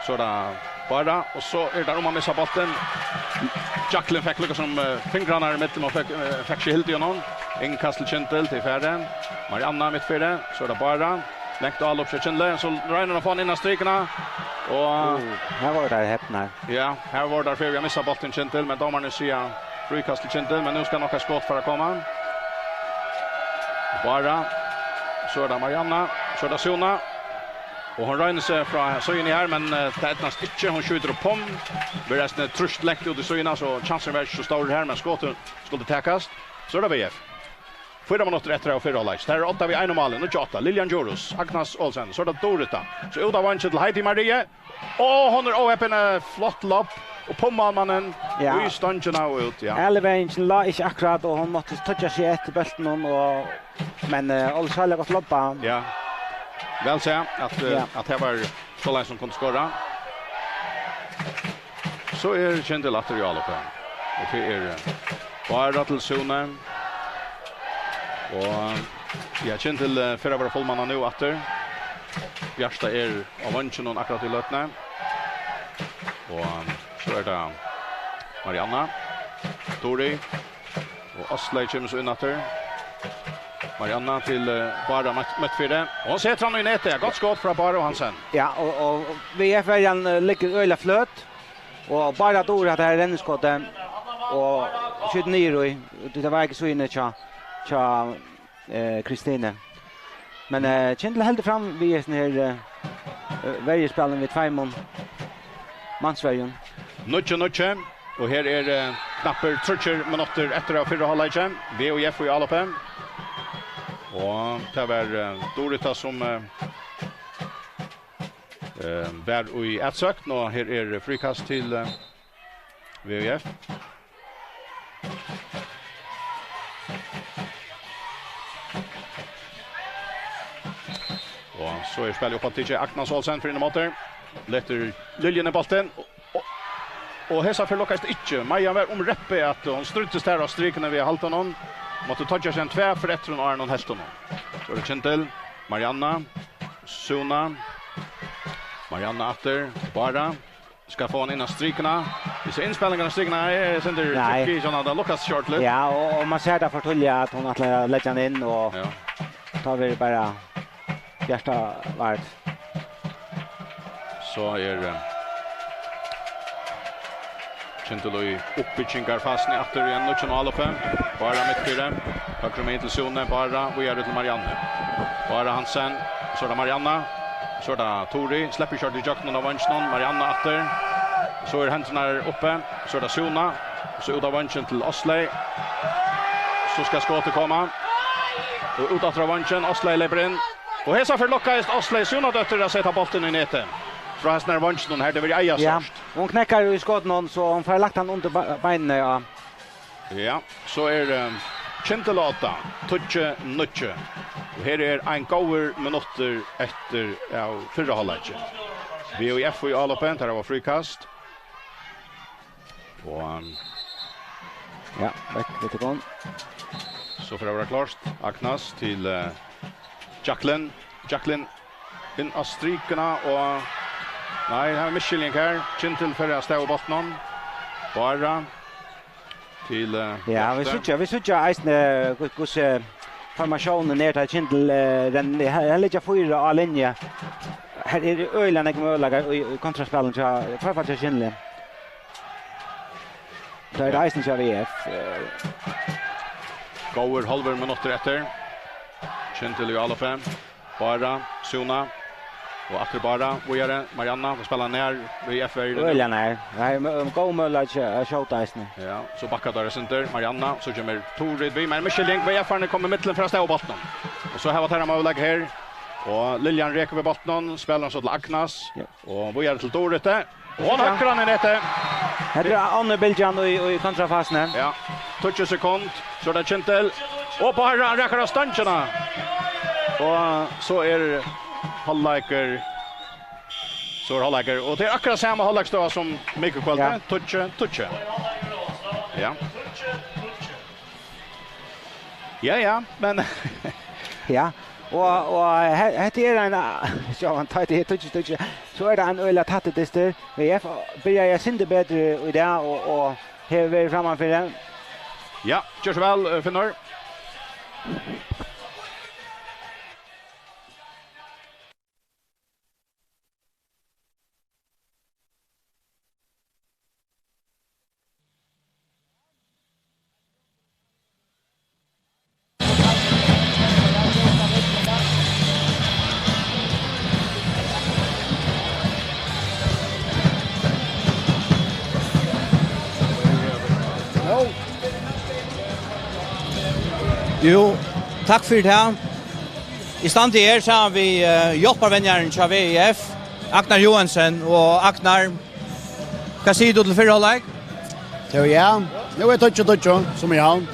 so er tað Bára, og so er tað um at missa bóltin. Jacqueline fekk líka sum, eh, fingrarnar ímillum og fekk, eh, fekk ikki hildið honum. Innkast til Kyndil, til fari. Marianna mitt fyri, so er tað Bára. Langt álop hjá Kyndli, so roynir hon at fáa hann inn á strikuna. Og Ó, her vóru teir hepnar. Ja, her vóru teir fyri at missa bóltin, Kyndil, men dómararnir siga fríkast til Kyndil, men nú skal nokk eitt skot fara at koma. Bára, so er tað Marianna, so er tað Suna. Og hon roynir seg frá síðuni her, men, eh, tað eydnast ikki. Hon skjýtur upp um. Verður eisini trýst langt út í síðuna, so kjansurin var ikki so stórur her, men skotið skuldi takast. So er tað V F. Fýra minuttir eftir av fyrra hálvleiki. Tað er odda við einum máli. Níggju átta. Liljan Djurhuus, Agnes Olsen. So er tað Durita. So út av vangin til Heidi Marie. Og hon er óheppin, eh, flott lobb. Og pummar mannin Ja. í stongina og út, ja. Avlevering lá ikki akkurát, og hon mátti toyggja seg eftir bóltinum, og, men, eh, Olsen har gott lobba. Ja. Væl sæð at, eh, Ja. at her var soleiðis sum kundi skora. So er Kyndil aftur í áloppi. Og tað er, eh, Bára til Sune. Og, ja, Kyndil, eh, fer at vera fullmanna nú aftur. Bjarta er á vanginum akkurát í løtuni. Og, eh, so er tað Marianna. Tori. Og Áslaug kemur so inn aftur. Marianna til, eh, Bára mitt, mitt fyri. Og hon setir hann í netið. Gott skot frá Bára og Hansen. Ja, og, og V F-verjan, eh, liggur øgiliga fløt. Og Bára dugir at tað her renniskotið og skjýtur niður í. Tað var ikki so inni hjá, hjá, eh, Kristine. Men, eh, Kyndil heldur fram við hesum her, eh, eh, verjuspælinum við tveimum mansverjum. Níggju níggju, og her er, eh, knappir tríggir minuttir eftir av fyrra hálvleiki. V F í áloppi. Og tað var, eh, Durita sum, eh, eh, var í atsókn, og her er fríkast til, eh, V F. Og so er spælið uppaftur til Agnes Olsen fyri inn á móti. Letur Liljuni bóltin. Og, og, og hesa ferð lukkast ikki. Maja var um reppið at hon stríddist her á strikuni við at halda honum. Mátti toyggja seg ein tvær ferð eftir hon áðrenn hon helt honum. So er tað Kyndil, Marianna, Suna, Marianna aftur, Bára. Skal fáa hann inn á strikuna. Vit síggja innspælingarnar á strikuna. Her er sindur Nei. Tricky, sånn at tað lukkast short litt. Ja, og, og man sær tað for tíðliga at hon ætlar at leggja hann inn, og Ja. tá verður bara Bjarta vart. So er, eh, Kyndil í uppbyggingarfasuni aftur í einum nýggjum áloppi. Bára mitt fyri. Høgru megin til Sune. Bára, víðari til Marianne. Bára Hansen. So er tað Marianna. So er tað Tori. Sleppur ikki í gjøgnum av vanginum. Marianna aftur. So eru hendurnar uppi. So er tað Suna. So út av vangin til Áslaug. So skal skotið koma. Og út aftur av vangin. Áslaug leypur inn. Og hesa ferð lukkaðist Áslaug Sunadóttir at seta bóltin í netið. Frá hesum her vanginum her, tað verður eiga Ja, sárt. hon knekkar í skotinum, so hon fær lagt hann undir be-, beinini, ja. Ja, so er, eh, Kyndil á odda, tíggju níggju. Og her er ein góður minuttur eftir av fyrra hálvleiki. V F í áloppi, teir hava fríkast. Og, um, Ja, vekk við tykkum. So fer at vera klárt. Agnes til, eh, Jacqueline. Jacqueline inn á strikuna og, nei, her er misskiljing her. Kyndil fer avstað við bóltinum. Bára til, eh, Ja, vit Bjarte. síggja, vit síggja eisini, eh, hvus-, hvussu formatiónin er, tá Kyndil, eh, renn-, her, her liggja fýra á linju. Her eru øgiliga nógvir møguleikar í, í kontraspælinum hjá, í hvørt fall hjá Kyndli. Tað er tað eisini hjá V F. Eh, Góðir hálvir minuttir eftir. Kyndil í áloppi. Bára, Súna. Og aftur Bára, víðari. Marianna, tað spælir nær V F-verjuni. Øgiliga nær. Her er mø- góð møguleiki at skjóta eisini. Ja, so bakkar teir eitt sindur. Marianna, so kemur Turid við, men misskiljing. V F-arnir koma í millum fyri at stava bóltin. Og so hava teir ein møguleika her. Og Liljan rekur við bóltin, spælir hann so til Agnes. Ja. Og víðari til Doritu. Og hon høgrar hann í netið. Hetta er onnur bylgjan í, í kontrafasuni. Ja, tíggju sekund, so er tað Kyndil. Og Bára rakar av stongina. Og so er hálvleikur. So er hálvleikur. Og tað er akkurát sama hálvleiksstøða sum mikukvøldið. Ja. Tíggju, tíggju. Ja. Ja, ja, men Ja, og, og he- hetta er ein, sjálvandi tá tað er tíggju tíggju, so er tað ein øgiliga tættur dystur. V F byrjaði eitt sindur betri í dag og, og hevur verið frammanfyri. Ja, ger so væl, eh, Finnur. Jú, takk fyri tað. Eg standi her saman við, eh, hjálparvenjaran hjá V I F, Agnar Joensen. Og Agnar, hvat sigur tú til fyrra hálvleik? Jú, ja, nú er tíggju tíggju, sum í Havn.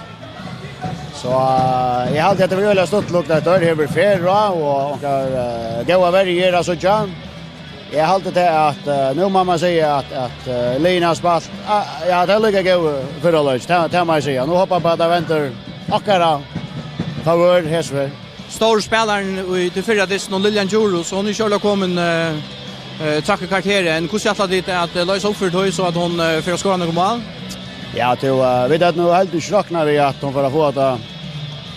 So, eh, eg haldi, at tað verður øgiliga stuttligt, at teir hevur ferð á, og onkrar, eh, góðar verjur at síggja. Eg haldi tað, at, eh, nú má man siga, at, at, eh, liðini hava spælt, ah, ja, tað er líka góð fyrra hálvleik, tað, tað má eg siga. Nú hoppa eg bara, at tað vendir okkara favør, hesferð. Stóri spælarin í tí fyrra dystinum, Liljan Djurhuus, hon er ikki komin, eh, eh, trakk í karakterinum. Hvussu ætla tit at, eh, loysa upp fyri tí, so at hon, eh, fer at skora nøkur mál? Ja, tú, eh, vit høvdu nú heldur ikki roknað við, at hon fer at fáa tað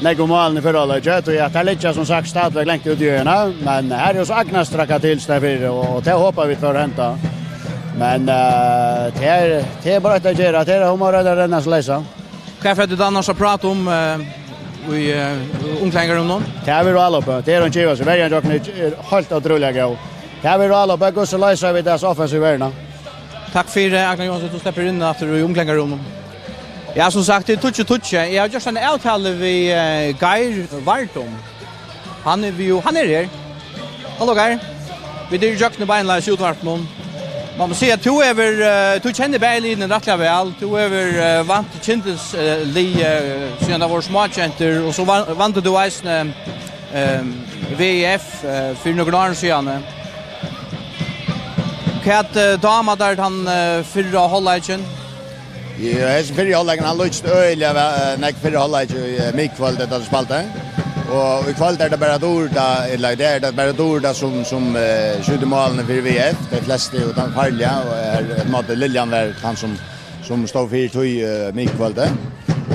nógvu málini í fyrra hálvleiki, tí at tað liggja sum sagt stadigvæk langt út í høguna, men her er so Agnes traðkað til staðin fyri, og, og tað hopa vit fer at henda. Men, eh, tað er, tað er bara eitt at gera, tað er, hon má royna at renna seg leysa. Hvat fara tit annars at práta um, eh, í, eh, umklæðingarrúminum? Tað verður álopið. Tað er hon givið seg. Verjan hjá okkum er heilt ótrúliga góð. Tað verður álopið. Hvussu loysa vit hesa offensivu verjuna? Takk fyri, Agnar Joensen, tú sleppur inn aftur í umklæðingarrúminum. Ja, sum sagt, tað er tíggju tíggju. Eg havi gjørt eina avtalu við, eh, Geir Vardum. Hann er, jú, hann er her. Hallo, Geir. Vit eru í gjøgnum beinleiðis í útvarpinum. Man má siga, at tú hevur, eh, tú kennir bæði liðini rættiliga væl. Tú hevur, eh, vant Kyndils, eh, lið, eh, síðan tey vóru smágentur, og so van-, vandi tú eisini, eh, V I F, eh, fyri nøkrum árum síðani. Hvat, eh, dámar tær tann, eh, fyrra hálvleikin? Ja, hesin fyrri hálvleikur, hann líkist øgiliga væ-, eh, nógv fyrri hálvleik í, eh, mikukvøldið, tá vit spældu. Og í kvøld er tað bara Durita, ella í dag er tað bara Durita, sum, sum, eh, skjýtur málini fyri V F, tey flestu og tann farliga, og er, á ein máta, Liljan var tann, sum, sum stóð fyri tí, eh, mikukvøldið.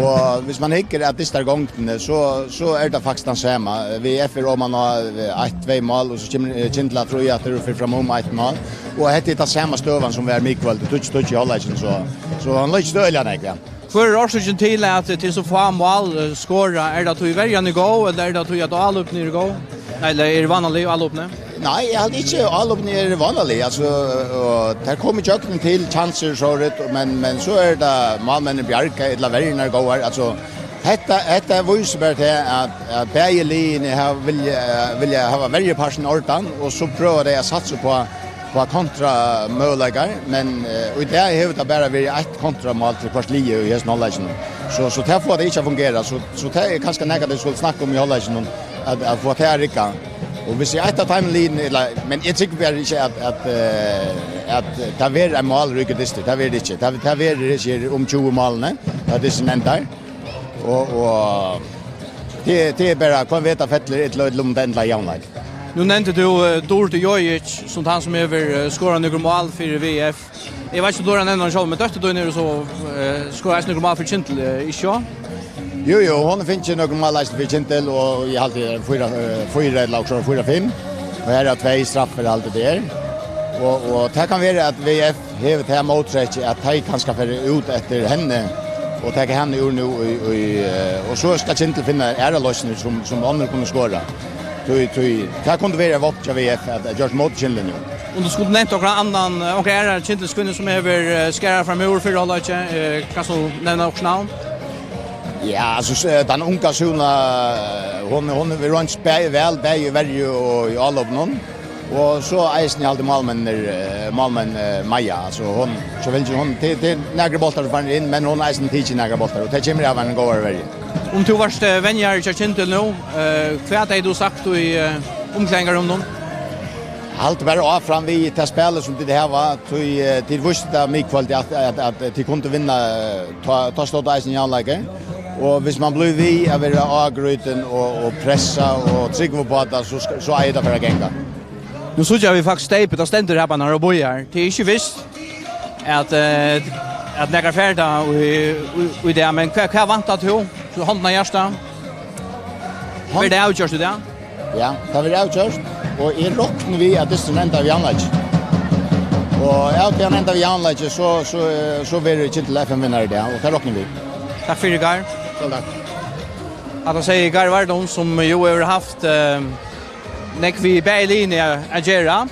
Og hvis man hyggur at dystargongdini, so, so er tað faktiskt tann sama. V F er oman á, eh, eitt, tvey mál, og so kemur, eh, Kyndil aftur og fer fram um eitt mál. Og hetta er tann sama støðan, sum var mikukvøldið, tíggju tíggju í hálvleikinum, so, so hann líkist øgiliga nógv, ja. Hvør er orsøkin til, at tað eru so fá mál, eh, skorað? Er tað tí verjan er góð, ella er tað tí, at álopini eru góð? Ella eru vánalig álopini? Nei, eg haldi ikki, álopini eru vánalig, altso, og tær koma ígjøgnum til kjansir, so rætt, men, men so er tað málmenninir bjarga, ella verjurnar eru góðar, altso, hetta, hetta vísir bara til, at, at bæði liðini hava vilja, vilja hava verjupartin í ordan, og so prøva tey at satsa upp á, upp á kontramøguleikar, men, eh, í dag hevur tað bara verið eitt kontramál til hvørt lið í hesum hálvleikinum. So, so tað fáa tey ikki at fungera, so, so tað er kanska nakað, tey skulu snakka um í hálvleikinum, at, at fáa tað at rigga. Og hvis eg eitt av teimum liðunum, ella, men eg trúgvi bara ikki, at, at, eh, at tað verður ein málríkur dystur, tað verður ikki. Tað, tað verður ikki um tjúgu málini, tá dysturin endar. Og, og tað, tað er bara, hvønn veit, tað fellur illa, illa um tað endar javnleik. Nú nevndi tú, eh, Duritu Jojic, sum tann, sum hevur, eh, skorað nøkur mál fyri V F. Eg veit ikki, um tú hevur nevnt hann sjálv, men dóttir tín hevur so, eh, skorað eisini nøkur mál fyri Kyndil, eh, ikki so? Jú, jú, hon hevur fingið nøkur mál eisini fyri Kyndil, og eg haldi, eh, fýra, eh, fýra ella okkurt, fýra, fimm. Og her eru tvey straffur, alt tað har. Og, og tað kann vera, at V F hevur tað móttrekið, at tey kanska fara út eftir henni, og taka hana úr nú, í, í, eh, og so skal Kyndil finna aðrar loysnir, sum, sum onnur kunnu skora. Tí, tí, tað kundi verið vánt hjá V F at, at gjørt móti Kyndli nú. Um tú skuldi nevnt onkran annan, eh, onkra aðra kyndilskvinnu, sum hevur, eh, skarað fram úr fyrra hálvleiki, eh, kanst tú nevna okkurt navn? Ja, altso, s-, eh, tann unga Súna, eh, hon, hon hevur roynt bæði væl, bæði í verju og í álopinum. Og so eisini haldi málmenninir, eh, málmenn, eh, Maja, altso, hon, so vel, hon, til, til nakrar bóltar fara inn, men hon eisini tikið nakrar bóltar, og tað kemur av einum góðari verju. Um tú varst, eh, venjari hjá Kyndil nú, eh, hvat hevði tú sagt í, eh, umklæðingarrúminum? Halt bara áfram við tað spælið, sum tit hava, tí, eh, tit vístu tað mikukvøldið, at, at, at tit kundu vinna, eh, tá, tá stóð tað eisini javnleiki. Og viss man blívur við at vera ágrýtin og, og pressa og trúgva upp á tað, so skal, so eigur tað at fara at ganga. Nú síggja vit faktiskt steypið, tað stendur her bara og bíðar. Tað er ikki vist, at, eh, at nakar fær tað í, í, í dag, men hvat, hvat væntar tú? So hondina á hjartað. Hond- Verður tað avgjørt í dag? Ja, tað verður avgjørt, og eg rokni við, at dysturin endar við javnleiki. Og av tí hann endar við javnleiki, so, so, eh, so verður Kyndil F M vinnari í dag, og tað rokni vit. Takk fyri, Geir. Sjálv takk. Hatta segði Geir Vardon, sum jú hevur havt, eh, nógv við bæði liðini at, at gera.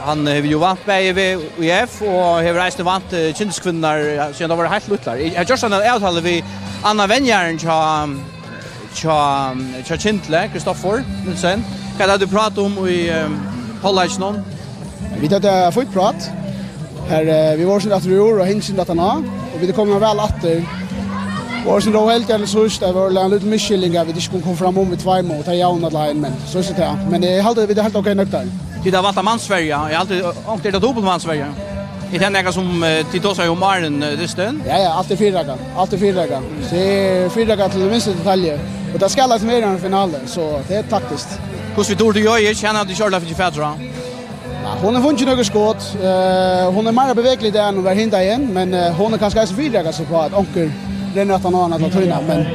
Hann hevur jú vant bæði V F og hevur eisini vant, eh, kyndilskvinnurnar, ja, síðan tær vóru heilt lítlar. Eg havi gjørt eina avtalu við annan venjaran hjá, hjá, hjá Kyndli, Kristoffer Nielsen. Hvat hava tit prátað um í, eh, hálvleikinum? Vit høvdu eitt fínt prát. Her, eh, vit vóru sindur afturúr og hindu sindur aftaná, og vit eru komin væl aftur. Vóru sindur óheldig til síðst, tað var ein lítil misskiljing, at vit ikki kundu koma framum við tveimum, og tað javnaði til ein, men so er tað. Men eg haldi, vit eru heilt ok nøgdar. Tit hava valt mannsverju, eg haldi, onkur er tað dupultmannsverja. Er tað nakað sum, eh, tit tosa um áðrenn, eh, dystin? Ja, ja, alt er fyrireikað, alt er fyrireikað. So tað er fyrireikað til minstu detalju, og tað skal eisini vera ein finali, so tað er taktiskt. Hvussu við Duritu Jojic, hana hava tit ikki ordiliga fingið fatur á? Ja, hon hevur fingið nøkur skot. Eh, hon er meira bevegilig í dag enn hon var hin dagin, men, eh, hon er kanska eisini fyrireikað seg uppá, at onkur rennur aftan á hana alla tíðina, men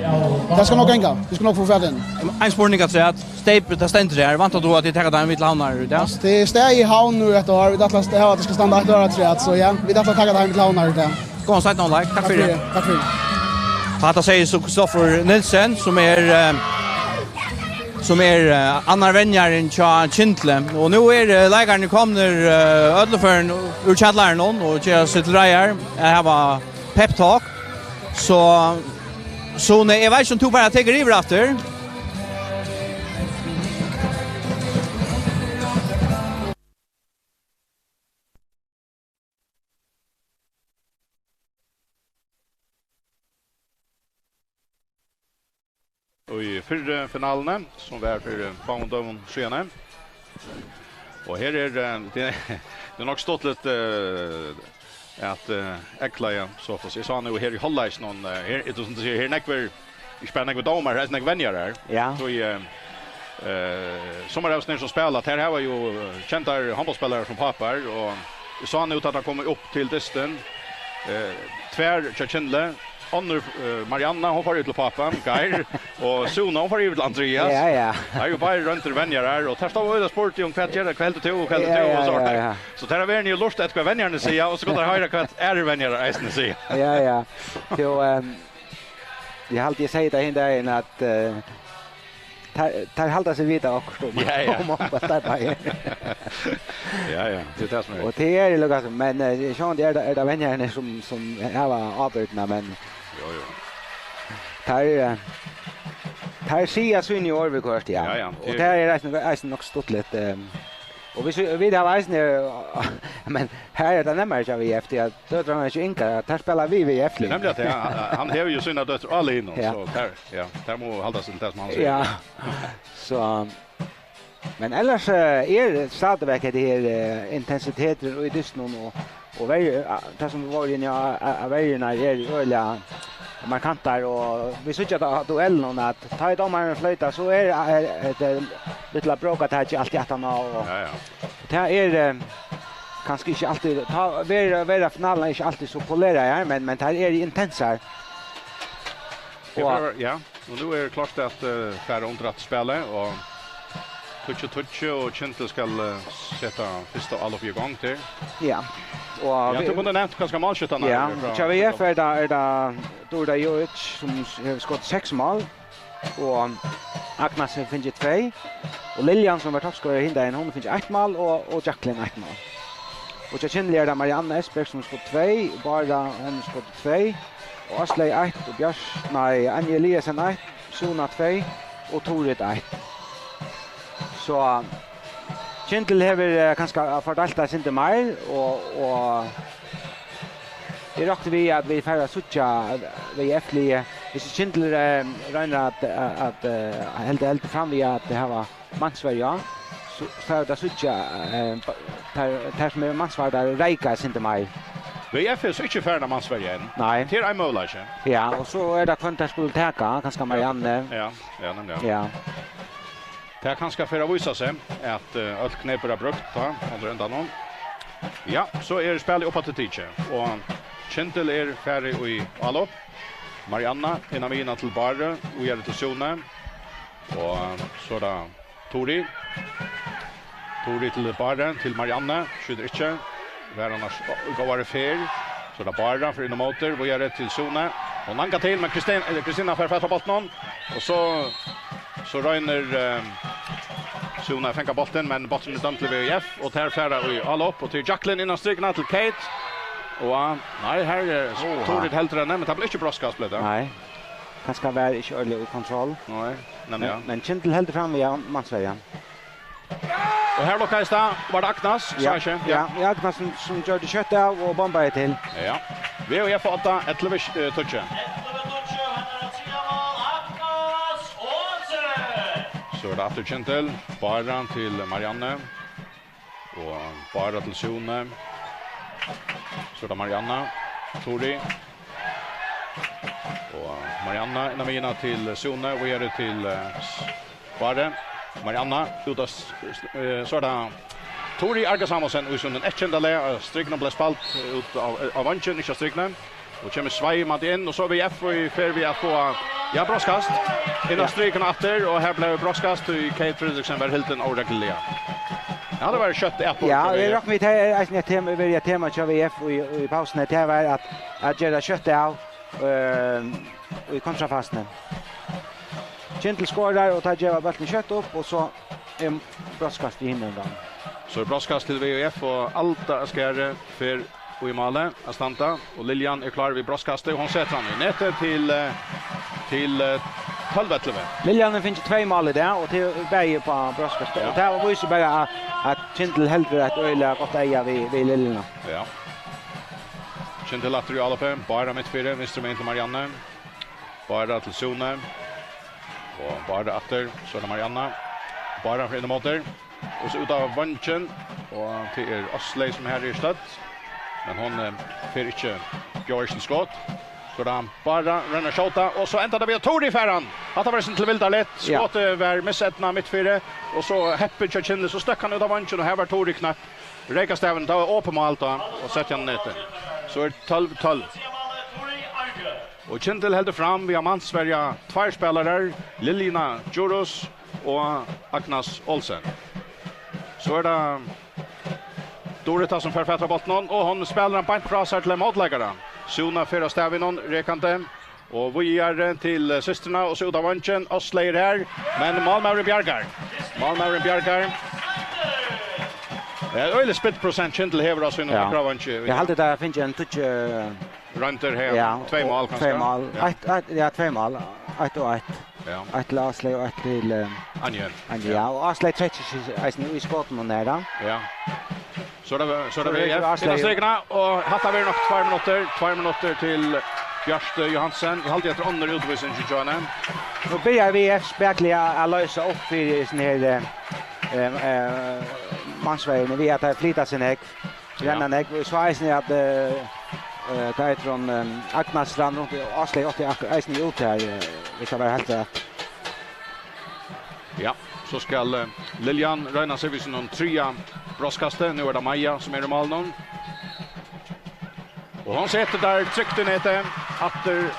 tað skal nokk ganga. Vit skulu nokk fáa fatur í henni. Ein spurning afturat. Steypið, tað stendur her. Væntar tú, at tit taka tað heim til Havnar í dag? Tað er staðið í Havn nú í eitt ár. Vit ætla at hava, at tað skal standa eitt ár afturat, so ja, vit ætla at taka tað heim til Havnar í dag. Góðan seinna hálvleik. Takk fyri. Takk fyri. Hatta segði so Kristoffer Nielsen, sum er, eh, sum er, eh, annar venjarin hjá Kyndli. Og nú er, eh, leikararnir komnir, eh, øllum førum úr kjallaranum og gera seg til reiðar at hava pep talk. So, Sune, eg veit ikki, um tú bara tekur yvir aftur. Í fyrru finaluni, sum var fyri fáum døgum síðani. Og her er, eh, tað, tað er nokk stuttligt, eh, at, eh, eygleiða, so at siga. Eg sá nú her í hálvleikinum, eh, her, sum tú sigur, her er nógvir, ikki bara nógvir dómarar, her er nógvir venjarar. Ja. So, eh, eh, summir av teimum sum spæla, teir hava jú, eh, kendar hondbóltsspælarar sum pápar, og eg sá nú, tá teir komu upp til dystin, eh, tvær hjá Kyndli, onnur, eh, Marianna, hon fór jú til pápan, Geir, og Suna, hon fór yvir til Andrias. Ja, ja. Teir eru jú báðir royndir venjarar, og teir stóðu og spurdu um, hvat ger, hvat heldur tú, og hvat heldur tú, og so. Ja, ja, ja. So teir hava verið og lurtað eftir, hvat venjararnir siga, og so kunnu teir hoyra, hvat aðrir venjarar eisini siga. Ja, ja. Jú, ehm, eg haldi, eg segði tað hin dagin, at, eh, teir, teir halda seg vita okkurt um, ja, ja, um okkurt, teir báðir. Ja, ja, tað er tað sum er. Og tað er líka, men, eh, sjálvandi er tað, er tað venjararnir sum, sum hava ábyrgdina, men jú, jú, teir, eh, teir siga síni orð viðhvørt, ja. Ja, ja, og tað er eisini, eisini nokk stuttligt, eh, og vit, vit hava eisini, men her er tað nemmari hjá V F, tí at døtrarnar hjá Inga, tær spæla við V F. Tað er nemliga tað, hann, hann hevur jú sínar døtur á liðnum, ja, so tær, ja, tær mugu halda seg til tað sum hann sigur. Ja. So, men ellers, eh, er stadigvæk hetta her, eh, intensiteturin í dystinum og, og verju-, eh, tað sum vit vóru inni á, eh, eh, verjurnar eru øgiliga markantar, og vit síggja tað á duellunum, at tá ið dómarin floytar, so er, er, er tað lítla brókatakið altíð aftaná, og, ja, ja, og tað er, eh, kanska ikki altíð, tá, vera, vera finalurnar ikki altíð so polerað her, men, men tær eru intensar. Ja, og fyri, ja, og nú er klárt at, eh, fara undir aftur spælið, og Tíggju tíggju, og Kyndil skal, eh, seta fyrsta álop í gongd her. Ja. Og ja, vit, tú kundi nevnt kanska málskjúttarnar ja, her frá hjá V F er tað, er tað Durita Jovic, sum hevur skotið seks mál, og Agnes hevur fingið tvey, og Liljan, sum var toppskori hin dagin, hon hevur fingið eitt mál, og, og Jacqueline eitt mál. Og hjá Kyndli er tað Marianne Espberg, sum hevur skotið tvey, Bára, hon hevur skotið tvey, og Áslaug eitt, og Bjørs-, nei, Anja Eliasen eitt, Suna tvey og Turid eitt. So Kyndil hevur, eh, kanska fordeilt tað eitt sindur meir, og, og eg rokni við, at vit fara at síggja, eh, V F-liðið. Viss Kyndil, eh, roynir at, at, at, eh, halda, halda fram við at hava mansverju, so fara vit at síggja, eh, ba-, tær, tær sum eru mansvardar, reika eitt sindur meir. V F er so ikki farin at mansverja enn. Nei. Tað er ein møguleiki. Ja, og so er tað hvønn tær skulu taka, kanska Marianne. Ja, ja, nemliga. Ja. Tað kanska fer at vísa seg, at, eh, øll knep eru brúkt tá, undir endanum. Ja, so er spælið upp aftur tikið, og Kyndil er farið í álop. Marianne inn á miðjuna til Báru, víðari til Sune. Og so er tað Turi. Turi til Báru, til Marianne, skjýtur ikki. Var annars á-, góðari ferð. So er tað Bára, fer inn á móti, víðari til Sune. Hon langar til, men Kristin-, eh, Kristina fær fatt á bóltinum. Og so, so roynir, eh, Sune at fanga bóltin, men bólturin er dømdur til V F, og tær fara í álop, og til Jacqueline innan strikuna til Kate. Og, ah, nei, her, eh, Oha. Turi heldur henni, men tað bleiv ikki brotskast, bleiv tað. Nei. Kanska var ikki ordiliga í kontroll. Nei, nemliga. Men, men Kyndil heldur fram við, ja, mansverjan. Og her lukkaðist tað. Var tað Agnes? Ja, sá ikki. Ja, ja, Agnes sum, sum gjørdi skjótt av og bombaði til. Ja. V F átta, ellivu, eh, tíggju. So er tað aftur Kyndil. Bára til Marianne. Og Bára til Sune. So er tað Marianne. Turi. Og Marianne inn á miðjuna til Sune. Víðari til, eh, Báru. Marianne út av s-, s-, eh, so er tað Turi Arga Samuelsen í sínum eyðkenda lagi. Strikunum bleiv spælt út av, av vongin, ikki av strikunum. Og kemur sveimandi inn, og so er V F í ferð við at fáa, ja, brotskast. Inn á Ja. strikuna aftur, og her bleiv brotskast, tí Kate Fredriksen var hildin óregluliga. Ja, tað var skjótt av. Ja, og eg rokni við, tað er eisini eitt tema, verið eitt tema hjá V F í, í pausuni, tað var at, at gera skjótt av, ehm, í kontrafasuni. Kyndil skorar, og tá geva bóltin skjótt upp, og so er brotskast í hinum endanum. So er brotskast til V F, og Alda Askari fer í málið at standa, og Liljan er klár við brotskastið, og hon setir hann í netið til, eh, til, eh, tólv ellivu. Liljan hevur fingið tvey mál í dag, og tað er bæði upp á brotskast. Ja. Og tað vísir bara, at, at Kyndil heldur eitt øgiliga gott eyga við, við Liljuna. Ja. Kyndil aftur í álopið, Bára mitt fyri, vinstru megin til Marianne. Bára til Sune. Og Bára aftur, so er tað Marianne. Bára fer inn á móti. Og so út av vongin. Og tað er Áslaug sum her er stødd. Men hon, eh, fer ikki, bjóðar ikki til skot. So er tað Bára, roynir at skjóta. Og so endar tað við at Turi fær hann. Hatta var eitt sindur tilvildarligt. Ja. Skotið var miseydnað mitt fyri. Og so heppið hjá Kyndli, so støkk hann út av vongin. Og her var Turi knappt. Reikaði stavin, tað var opið mál tá. Og setti hann í netið. So er tólv tólv. Og Kyndil heldur fram við at mansverja tveir spælarar, Liljuna Djurhuus og Agnes Olsen. So er tað Durita sum fær fatur á bóltinum, og hon spælir hann beint frá sær til ein mótleikara. Suna fer av stavinum, rekandi, og víðari til systrina, og so út av vongin, Áslaug er har, men málmaðurin bjargar. Málmaðurin bjargar. Ja, øgiliga spillprosent Kyndil hevur á sínum Ja. høgra vangi. Eg haldi, tað finst ein tíggju Royndir her. Ja, tvey og mál, kanska? Tvey mál. Ja. Eitt, eitt, ja, tvey mál. Eitt og eitt. Ja. Eitt til Áslaug og eitt til, eh, Anja. Anja, ja. Ja. Og Áslaug trekkir seg eisini í skotunum her, da. Ja. So er tað, so er tað So er V F. Áslaug. Innan strikuna, og hatta verður nokk tveir minuttir. Tveir minuttir til Bjørtu Johansen. Eg haldi, at tað er onnur útvísing í Kjønum. Nú byrjar V F spakuliga at loysa upp fyri sånn her, eh, eh, eh, mansverjuni, við at teir flyta seg nógv. Ja. Renna nógv. Og so eisini at, eh, eh, hvat eitur hon, eh, Agnes rann runt, og Áslaug átti akkur-, eisini út her, eh, viss tað var heilt rætt. Ja, so skal, eh, Liljan royna seg við sínum triðja brotskasti. Nú er tað Maja sum er í málinum. Og hon setir tað trygt í netið. Aftur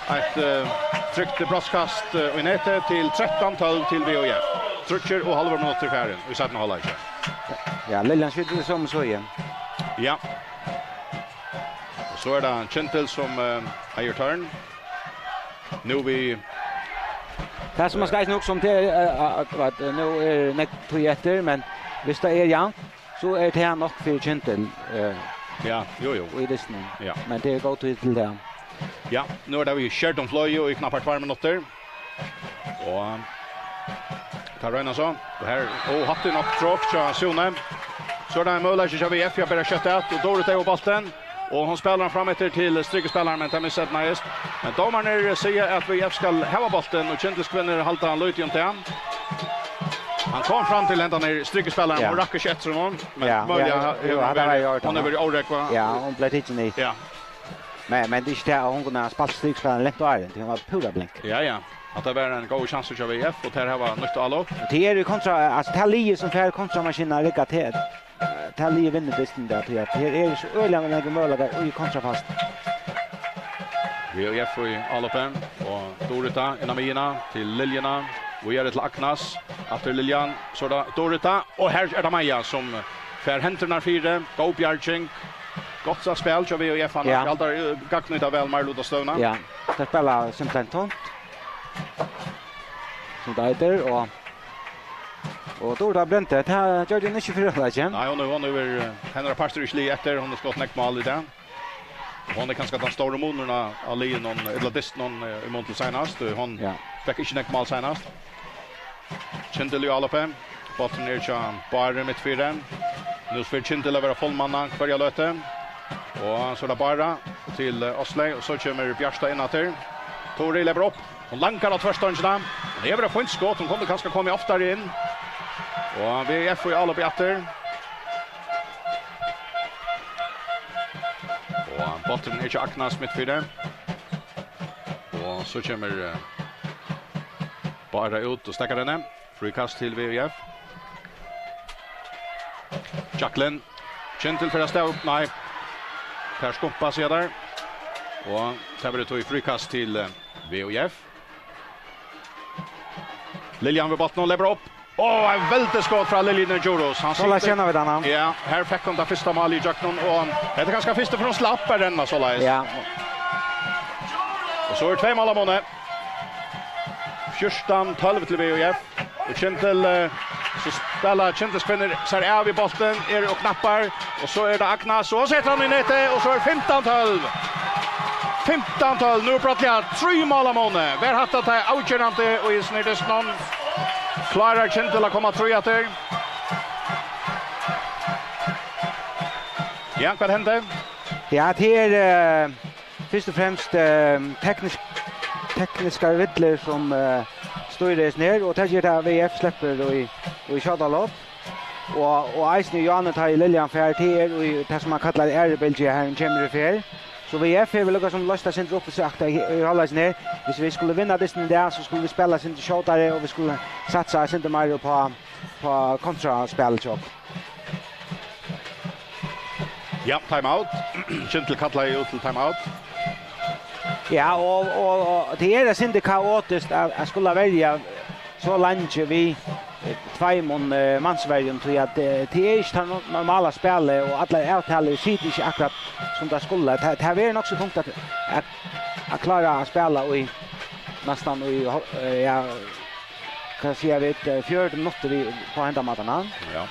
eitt, eh, trygt brotskast, eh, í netið til trettan tólv til V F. Tríggir og hálvur minuttur farin í seinna hálvleiki. Ja, Liljan skjýtur tað somu so, ja. Ja. Og so er tað Kyndil sum, eh, eigur tørn. Nú við... Tað sum man skal hugsa um, tað er, eh, at, at nú er nógv tíð eftir, men viss tað er javnt, so er tað nokk fyri Kyndil, eh, Ja, jú, jú. í dystinum. Ja. Men tað er góð tíð til tað. Ja, nú er tað við skertum fløgu í knappar tveir minuttir. Og tað royna so. Og her, og hatta er nokk tråk hjá Sune. So er tað ein møguleiki hjá V F, eg ber skjótt at, og Dóri tekur bóltin. Og hon spælir hann fram eftir til strikuspælaran, men tað miseydnaðist. Men dómararnir siga at V F skal hava bóltin, og Kyndilskvinnur halda lítið um tað. Hann kom fram til hendan her strikuspælaran, Ja. hon rakk ikki eftir honum, men Ja, møguliga ja, hevur jú, hon hatta var verið, í ordan. hon hevur verið órógvað. Ja, hon bleiv tikin í. Ja. Men, men tað er ikki tað, at hon kundi ha spælt strikuspælaran langt áðrenn, tí hon var púra blink. Ja, ja. Hatta var ein góður kjansur hjá V F, og tær hava nýtt álop. Og tað er í kontra, altso, tað liðið sum fær kontramaskinu at rigga til, tað liðið vinnur dystin har, tí at her eru so øgiliga nógvir møguleikar í kontrafast. V F í álopið, og Durita inn á miðjuna til Liljuna, og her til Agnes, aftur Liljan, so er tað Durita, og her er tað Maja sum fær hendurnar fyri, góð bjarging, gott spæl hjá V F, hann Ja. skal halda, eh, gagnnýta væl meiriluta støðuna. Ja, tey spæla simpelthen tunt, sum tað eitur, og, og Durita brendi, tað gjørdi hon ikki í fyrra hálvleiki. Nei, hon er, hon er, eh, hennara partur er ikki liðugur eftir, hon hevur skotið nógv mál í dag. Hon er kanska tann stóri munurin á, á liðinum, ella dystinum, eh, í mun til seinast. Eh, hon Ja. fekk ikki nógv mál seinast. Kyndil í álopið. Bólturin er hjá Báru mitt fyri. Nú fer Kyndil at vera fullmanna hvørja løtu. Og so er tað Bára til, eh, Áslaug, og so kemur Bjarta inn aftur. Tóri lepur upp. Hon langar á tvørstongina. Hon hevur eitt fínt skot. Hon kundi kanska komið oftari inn. Og V F í álopið aftur. Og bólturin er hjá Agnes mitt fyri. Og so kemur, eh, Bára út og steðgar henni. Fríkast til V F. Jacqueline. Kyndil fer av stað. Nei. Tær skumpa, siga teir. Og tað verður tí fríkast til, eh, V F. Liljan við bóltin og lepur upp. Ó, eitt veldigt skot frá Liljuni Djurhuus. Hann Soleiðis situr kenna vit hana. Ja, her fekk hon tað fyrsta málið í gjøgnum, og hetta er kanska fyrst og fremst slapp at renna soleiðis. Ja. Og so er tvey mál á munni. Fjúrtan tólv til V F. Og Kyndil, eh, so spæla Kyndilskvinnur sær av við bóltin, eru og knappar. Og so er tað Agnes, og setir hann í netið, og so er fimtan tólv. Fimtan tólv, nú er brádliga trý mál á munni. Var hatta tað avgerandi í hesum her dystinum? Klárar Kyndil at koma trý aftur? Ja, hvat hendi? Ja, tað er, eh, fyrst og fremst, eh, teknisk, tekniskar villur, sum, eh, stýra hesum her, og tað ger tað, at V F sleppur í, í skjótaálop. Og, og eisini í áðni, tá ið Liljan fær, tað er í tað, sum man kallar aðru bylgju, har hon kemur í ferð. So V F hevur líkasum loyst eitt sindur upp í seg aftur í, í hálvleikinum her. Hvis vit skulu vinna dystin í dag, so skulu vit spæla eitt sindur skjótari, og vit skulu satsa eitt sindur meira upp á, upp á kontraspæl hjá okkum. Ja, time out. Kyndil kallaði út til time out. Ja, og, og, og tað er eitt sindur kaotiskt at, at skula verja so leingi við, eh, tveimum, eh, mansverjum, tí at, eh, tað er ikki tað no-, normala spælið, og allar avtalur sita ikki akkurát sum tað skulu. Tað, tað verður nokk so tungt at, at, at klára at spæla í næstan í hál-, eh, ja, hvat siga vit, eh, fjøruti minuttir í, á hendan mátan, ha? Ja.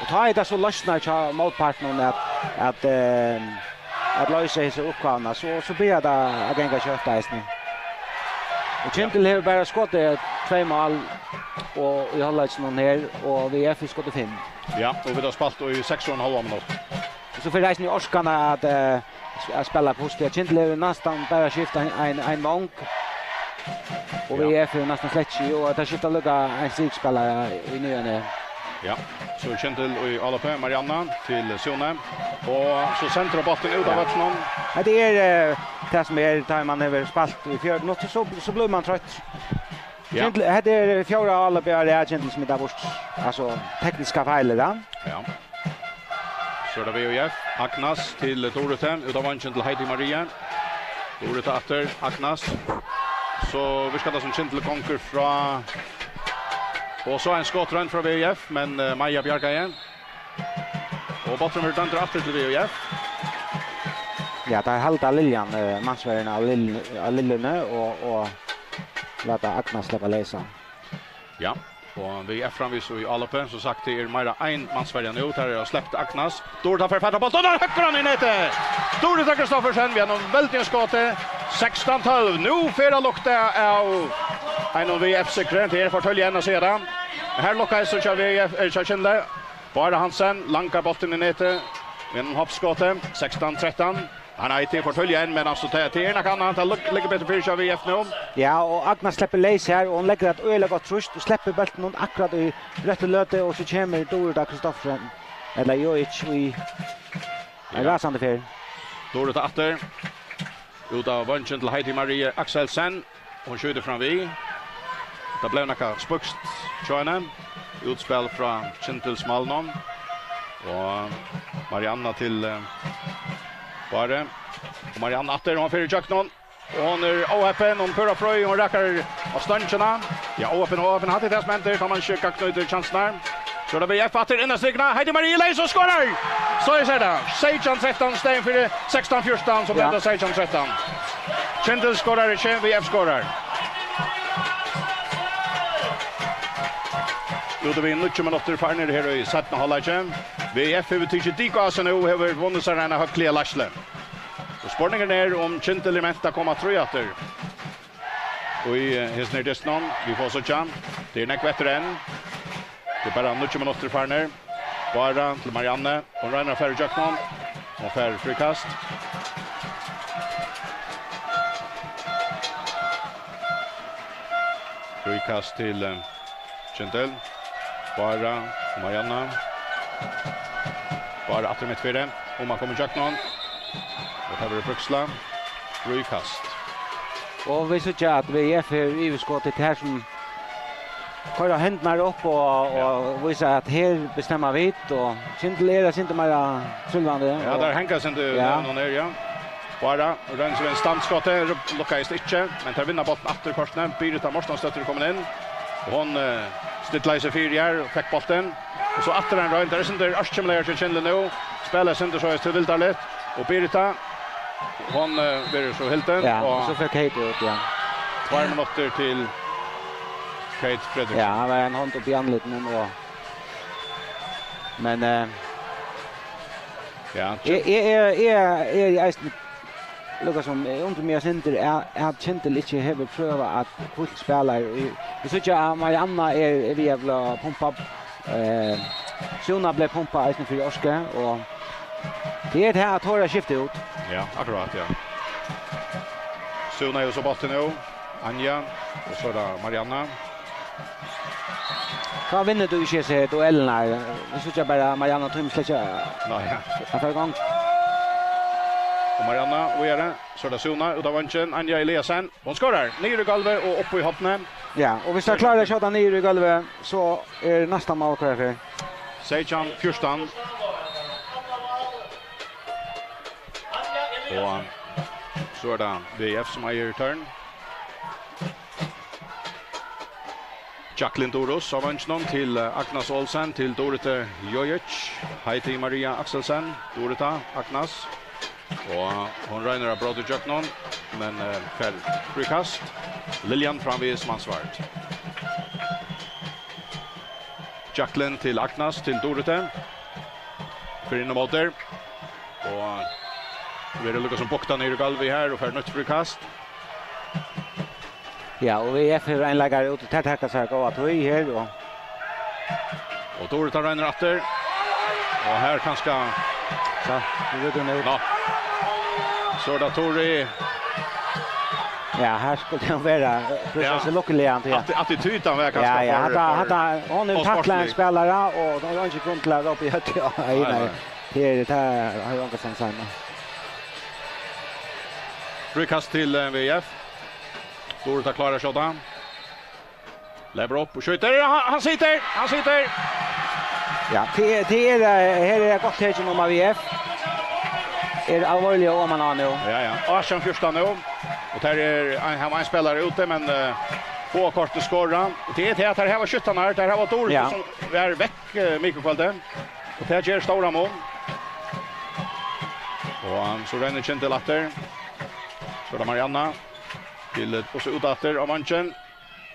Og tá er tað so loysnar hjá mótpartinum at, at, eh, at loysa hesa uppgávuna, so, so byrjar tað at ganga skjótt eisini. Og Kyndil hevur bara skotið tvey mál og í hálvleikinum her, og V F hevur skotið fimm. Ja, og vit hava spælt í seks og ein hálvan minutt. Og so fer eisini orkan at, eh, sp-, at spæla pust. Ja, Kyndil hevur næstan bara skift ein, ein, ein vong. Og V F hevur næstan slett ikki, og tað skifta líka ein strikspælara í ny og næ. Ja, so er Kyndil í álopið, Marianna til Sune. Og so sentrar bóltin út av vøllinum. Ja, tað er, eh, tað sum er, tá man hevur spælt í fjøruti minuttir, so, so blívur man troyttur. Ja. Kyndil, hetta er fjórða álopið á rað, Kyndil, sum er burtur. Altso, tekniska feilir, ja. Ja. So er tað V F. Agnes til Dorothee, út av vongin til Heidi Marie. Dorothee aftur, Agnes. So virkar tað sum Kyndil gongur frá Og so ein skotroynd frá V Í F, men, eh, Maja bjargaði. Og bólturin verður dømdur aftur til V Í F. Ja, teir halda Liljan, eh, mansverjuna av Lil-, av Lilju og, og lata Agnes sleppa leysa. Ja, og V Í F framvegis í áloppi. Sum sagt, tað er meira ein mansverja nú. Teir hava sleppt Agnes. Durita fær fatt á bóltin, og høggur hann í netið. Durita Kristoffersen við einum veldigum skoti. Sekstan tólv. Nú fer at lukta av einum V F-sigri. Tað er for tíðliga enn at siga tað. Her lukkaðist so hjá V F, eh, hjá Kyndli. Bára Hansen langar bóltin í netið við einum hoppskoti. Sekstan trettan. Nei, nei, tað er for tíðliga enn, men altso, tað, tað er nakað annað. Tað liggur, liggur betur fyri hjá V F nú. Ja, og Agnes sleppur leys her, og hon leggur eitt øgiliga gott trýst og sleppur bóltin akkurát í røttu løtu, og so kemur Durita Kristoffersen, ella Jojic, í ein Ja. rasandi ferð. Durita aftur. Út av vongin til Heidi Marie Akselsen. Hon skjýtur framvið. Tað bleiv nakað spískt hjá henni. Útspæl frá Kyndils málmann. Og Marianna til, eh, Báru. Og Marianna aftur, hon fer ígjøgnum. Og hon er óheppin, hon púra frøy, hon rakar á stongina. Ja, óheppin, óheppin, hatta er tað sum hendir, tá man ikki gagnnýtir kjansirnar. So er tað V F aftur, innan strikuna, Heidi Marie leys og skorar! So er tað. Seytjan trettan, staðin fyri sekstan fjúrtan, so Ja. bleiv tað seytjan trettan. Kyndil skorar ikki, V F skorar. Út við níggju minuttir farnir her í seinna hálvleiki. V F hevur tikið dik á seg nú og hevur vunnið sær eina høgliga leiðslu. Og spurningurin er, um Kyndil er ment at koma trý aftur. Og í, eh, hesum her dystinum, vit fáa síggja. Tað er nógv eftir enn. Tað er bara níggju minuttir farnir. Bára til Marianne. Hon roynir at fara ígjøgnum. Hon fær fríkast. Fríkast til, eh, Kyndil. Bára og Marianne. Bára aftur í midtfyri. Um at koma ígjøgnum. Og tað verður Bríksla. Fríkast. Og vit síggja, at V F hevur yvirskot til tær, sum koyra hendurnar upp og, og Ja. vísa, at her bestemma vit, og Kyndil er eitt sindur meira trúlvandi, Ja, og tær hanga eitt sindur Ja. nøvnum her, ja. Bára roynir seg við einum standskoti, lukkaðist ikki, men tær vinna bóltin aftur kortini. Birita Mortensdóttir er komin inn, og hon, eh, stillaði seg fyri her og fekk bóltin. Og so aftur ein roynd, tað er eitt sindur ørkymlaðar hjá Kyndli nú, spæla eitt sindur soleiðis tilvildarligt, og Birita, hon, eh, verður so hildin, Ja, og og so fekk Kate út, ja. Tveir minuttir til Kate Fredriksen. Ja, hann var ein hond upp í andlitinum, og, men, eh, Ja, eg, eg, eg, eg, eg, eg, eisini, líka sum, eg undri meg eitt sindur, er, er at Kyndil ikki hevur prøvað at hvílt spælarar í, vit síggja, at Marianna er, er við at blíva pumpað, eh, Súna bleiv pumpað eisini fyri orku, og tað er tað at tora at skifta út. Ja, akkurát, ja. Súna hevur so bóltin nú. Anja, og so er tað Marianna. Hví vinnur tú ikki hesar duellarnar? Vit síggja bara, Marianna tímir slett ikki Nei, ja. at fara í gongd. Og Marianna, og er tað. So er tað Súna, út av vongin. Anja Eliasen. Hon skorar. Niður í gólvið og upp í hornið. Ja, og viss tær klára at skjóta niður í gólvið, so er næsta mál, hvat er fyri? Seytjan fjúrtan. Og so er tað V F sum eigur tørn. Jacqueline Durus av venstre til, eh, Agnes Olsen, til Dorite Jojic, Heidi Maria Akselsen, Dorita, Agnes. Og hon roynir at bróta ígjøgnum, men, eh, fær fríkast. Liljan framvegis mansvart. Jacqueline til Agnes, til Dorite. Fer inn á móti. Og verður líka sum buktað niður í gólvið her og fær nýtt fríkast. Ja, og V F hevur ein leikara úti, tær taka sær góða tíð her, og Og Dorita roynir aftur. Og her kanska So, nú er tað nú. Nå. So er tað Tori. Ja, her skuldi hon vera, eh, Ja. prøva seg lukkuliga, ja. Atti-, attitydan var kanska Ja, ja, for, hatta, for hatta, hon hevur taklað ein ósportslig. spælara, og hon hevur ikki grund til at rópa í høvdið á Nei, hina. nei. Her, tað har hon ongan sens, nei. Fríkast til, eh, V F. Dorita klárar at skjóta. Lever upp og skjýtur. Han, hann situr! Hann situr! Ja, tað er, tað er, eh, her er gott tekin um at V F er alvorliga oman á nú. Ja, ja. Átjan fjúrtan nú. Og tær er, ein, hava ein spælara úti, men, eh, Fáa kortini skorað. Og tað er tað at teir hava skyttarnar, teir hava Dóru Ja. sum er vekk, eh, Mikukvøldið. Og tað ger stóran mun. Og, um, so rennur Kyndil aftur. So er tað Marianna. Til, eh, og so út aftur á vangin.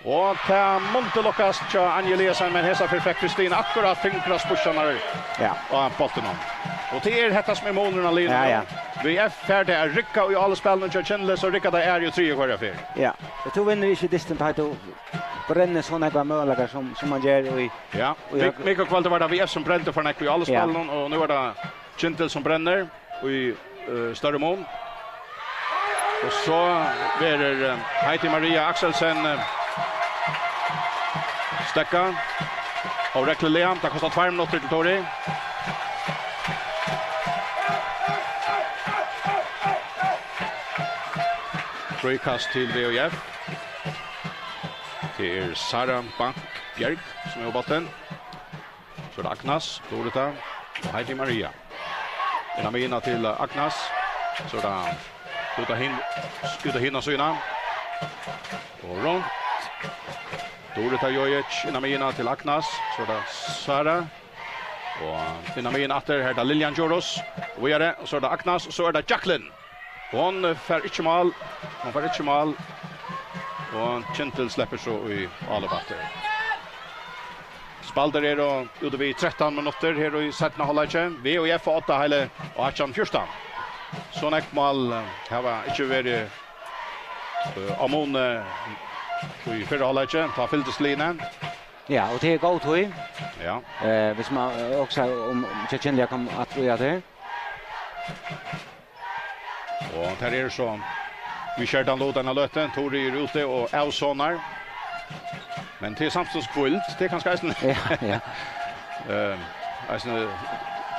Og tað mundi lukkast hjá Anju Eliasen, men hesa ferð fekk Kristina akkurát fingraspursarnar Ja. á bóltinum. Og tað er hetta sum er munurin á liðnum. Ja, ja. V F fer tað at rigga í áloppsspælinum hjá Kyndli, so riggar tað her í triðju hvørja ferð. Ja. Og tú vinnur ikki dystin, tá tú brennir so nógvar møguleikar sum, sum man ger í Ja, í Mik-, Mikukvøldið var tað V F sum brendi for nógv í áloppsspælinum, og nú er tað Kyndil sum brennir í, eh, størri mun. Og so verður, eh, Heidi Maria Akselsen, eh, steðgað óregluliga. Tað kostar tveir minuttir til Tori. Fríkast til V F. Tað er Sara Bank Bjerg sum hevur bóltin. So er tað Agnes, Dorita og Heidi Maria. Inn á miðjuna til Agnes. So er tað út á hin-, út á hina síðuna. Og runt. Dorita Jojic inn á miðjuna til Agnes. So er tað Sara. Og inn á miðjuna aftur. Her er tað Lillian Djurhuus. Og víðari. Og so er tað Agnes. Og so er tað Jacqueline. Hon, eh, fær ikki mál. Hon fær ikki mál. Og Kyndil sleppur so í álop aftur. Spældir eru úti við trettan minuttir her í seinna hálvleiki. V F á odda heili átjan fjúrtan. So nógv mál, eh, hava ikki verið, eh, á mun, eh, í fyrra hálvleiki. Tá fylgdust liðini. Ja, og tað er góð tíð. Ja. Eh, hvis man, eh, også om, om Tjetjenlia kom at tro at det. Og tær eru so, vit skerdan lut eina løtu, Tori er úti og avsonar. Men tað er samstundis hvíld, tað er kanska eisini Ja, ja. eh, eisini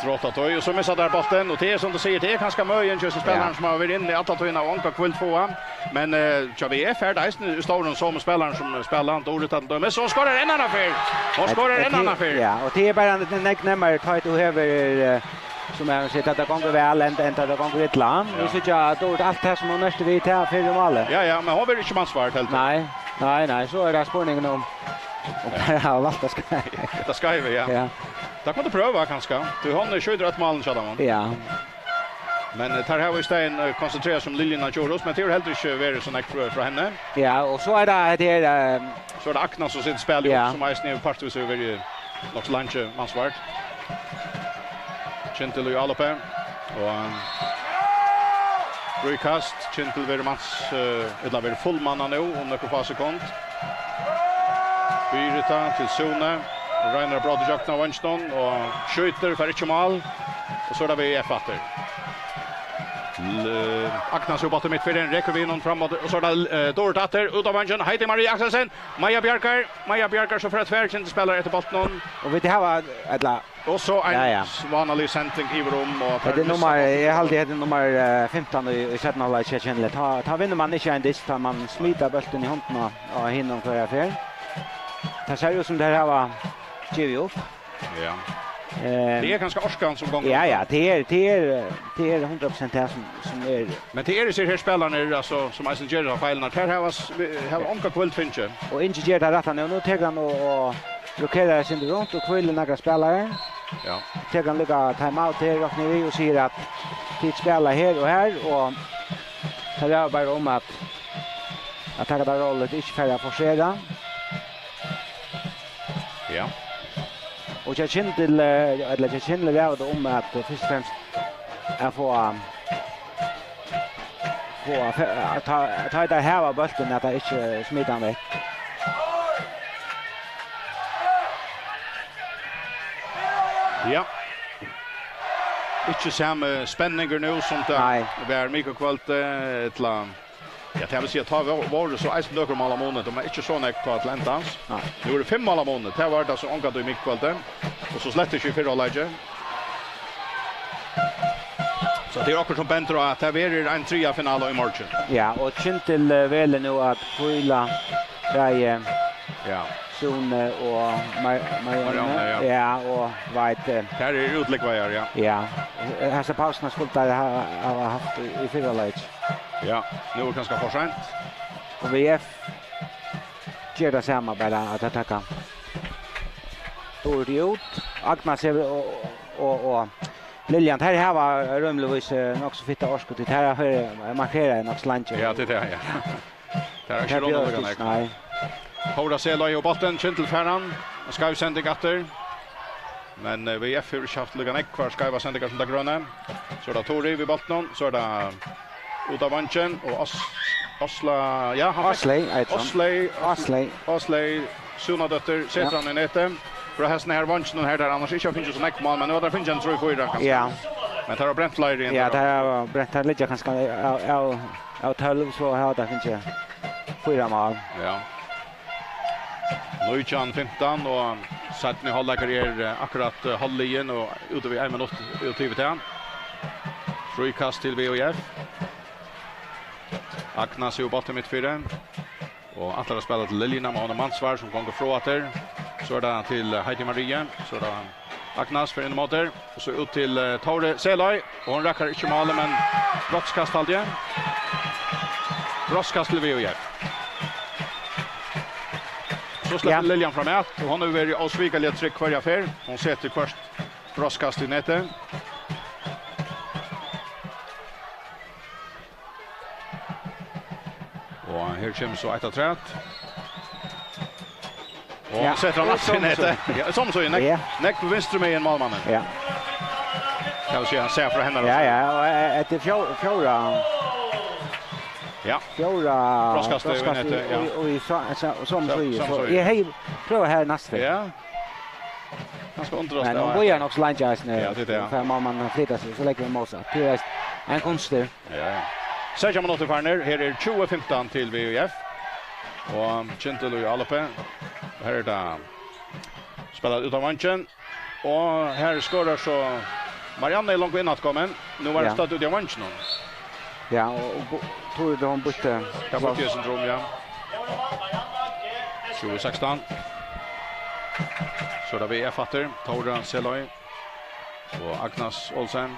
trátt at tøy, og so missa tær bóltin, og tað er sum tú sigur, tað er kanska møðin hjá hesum spælarum Ja. sum hava verið inni alla tíðina og onga hvíld fáa. Men, eh, hjá V F er tað eisini í stórum somu spælarum sum spæla, Dorita til dømis, og skorar enn eina ferð. Hon skorar enn eina ferð. Ja, og tað er bara ein nógv nemmari tá tú hevur, eh, sum eg sigi, at tað gongur væl, enn, enn tá tað gongur illa. Ja. Vit síggja at Dorita alt tað sum hon nerti við, tað er fyri málið. Ja, ja, men hon verður ikki mansvart heldur. Nei, nei, nei, so er tað spurningurin um, um Ja. tær hava valt at skeiva. Tað skeiva, ja. Ja. Tað kann tú prøva, kanska. Tú, hon skjýtur eitt mál, sjálvandi. Ja. Men, eh, tær hava í staðin, eh, konsentrerað seg um Liljuna Djurhuus, men tað hevur heldur ikki verið so nógv frá, frá henni. Ja, og so er tað, tað er, eh, So er tað Agnes sum situr spæl í Ja. sum eisini hevur partvíst hevur verið nokk so leingi mansvart. Kyndil í álopið. Og, um, fríkast. Kyndil verður mans, eh, ella verður fullmannað nú um nøkur fá sekund. Birita til Sune. Roynir at bróta ígjøgnum av veinginum og skjýtur, fær ikki mál. Og so er tað V F aftur. L-, Agnes er upp á mitt fyri, rekur við honum fram, og so er tað, eh, Dorrit aftur, út á veingin, Heidi Marie Akselsen, Maja Bjarkar, Maja Bjarkar, so fer tvær Kyndilsspælarar eftir bóltinum. Og vit hava, ella Og so ein Ja, ja. vánalig sending yvir um, og Hetta er nummar, eg haldi, hetta er nummar, eh, fimtan í, í seinna hálvleiki, Kyndli. Tá, tá vinnur man ikki ein dyst, tá man smitar bóltin í hondina á hinum hvørja ferð. Tað sær út sum teir hava givið upp. Ja. Eh, Tað er kanska orkan sum gongur Ja, undan. ja, tað er, tað er, tað er hundrað prosent tað sum, sum er. Men tað eru hesir her spælararnir, altso, sum eisini gera hesar feilarnar. Teir hava s-, hava onga hvíld fingið. Og Ingi ger tað rætta nú. Nú tekur hann og, og rokerar seg rundt og hvílir nakrar spælarar. Ja. Tekur hann líka time out her, roknar við og sigur at tit spæla her og her, og tað er bara um at, at taka tað róligt, ikki fara at forsera. Ja. Og hjá Kyndil, eh, ella hjá Kyndli ræður tað um at, eh, fyrst og fremst at fáa, fáa fe-, at ta, at ta tað hava bóltin, at tað ikki smita hann vekk. Ja. Ikki sami spenningur nú sum tað Nei. var mikukvøldið, ella Ja, tað vil siga, tá vó-, vóru so eisini nøkur mál á muni, tað var ikki so nógv tá til endans. Nei. Nú eru fimm mál á muni, tað var tað so ongantíð í mikukvøldið, og so slett ikki í fyrra hálvleiki. So tað er okkurt sum bendir á, at tað verður ein triðja finala í morgin. Ja, og Kyndil, eh, velur nú at hvíla bæði Ja. Sune og Mar-, Marianne. Marianne, ja. Ja, og veit, eh, Tær eru útlúgvaðar, ja. Ja, hasa pausuna skuldu teir ha-, hava havt í, í fyrra leik. Ja, nú er kanska for seint. Og V F ger tað sama bara at attackera. Dóri út. Agnes hevur og, og, og Liljan, tær hava rímiliga, eh, nokk so fitta orku, tí tær hava markerað nokk so leingi. Ja, tað er tað, ja. Tær hava ikki runnið líka nógv. Nei. Tóra Seløy og bóltin, Kyndil fær hann. Skeiv sending aftur. Men, eh, V F hevur ikki havt líka nógvar skeivar sendingar sum tað grøna. So er tað Tóri við bóltinum, so er tað út av vangin og Os-, Osla, ja, hann fekk Osley, eitur hann. Osley, Osley. Osley, Súnadóttir, setur hann í netið. Frá hesum her vanginum her, tær annars ikki hava fingið so nógv mál, men nú hava tær fingið ein trý, fýra, kanska. Ja. Men tær hava brent fleiri enn Ja, tær hava brent, tær liggja kanska av, av, av tólv, so hava tær fingið fýra mál. Ja. Nítjan fimtan og seinni hálvleikur er, eh, akkurát, eh, hálvliðin og út við ein minutt út yvir tað. Fríkast til V F. Agnes hevur bóltin mitt fyri. Og ætlar at spæla til Liljuna, men hon er mansvár sum gongur frá aftur. So er tað til, eh, Heidi Marie. So er tað Agnes fer inn móti. Og so út til, eh, Tóri Seløy. Og hon rakkar ikki málið, men brotskast haldi eg. Brotskast til V F. So sleppur Ja. Liljan framat, og hon hevur verið ósvikaliga trygg hvørja ferð. Hon setir hvørt brotskast í netið. Og her kemur so eitt afturat. Og Ja. Setir hann aftur í netið. Ja, sum so, nógv, Ja. nógv vinstru megin málmannin. Ja. Kann man siga, hann sær frá henni Ja, også. Ja, og, eh, hetta er fjó-, fjórða, Ja. fjórða Brotskast í brotskast netið, ja. Og, og, og í sa-, sa-, og sum Sum, sigur, sum so sigur. Eg hevði prøvað her næst fyrr. Ja. Hann skal undrast Men av hon at bíðar nokk so leingi eisini. Ja, tað er tað. Fær málmannin at flyta seg, so leggur hon mótsatt. Tað er eisini ein kunstur. Ja, ja. Seytjan minuttir farnir. Her er tjúgu fimtan til V F. Og Kyndil í áloppi. Og her er tað spælað út av vangin. Og her skorar so Marianne í longu innatkomin. Nú var Ja. Hon stødd úti á vanginum. Ja, og, og bo-, Tóri, hon bytti. Ja, bytti í syndrom, ja. Tjúgu sekstan. So er tað V F aftur. Tóra Seløy og Agnes Olsen.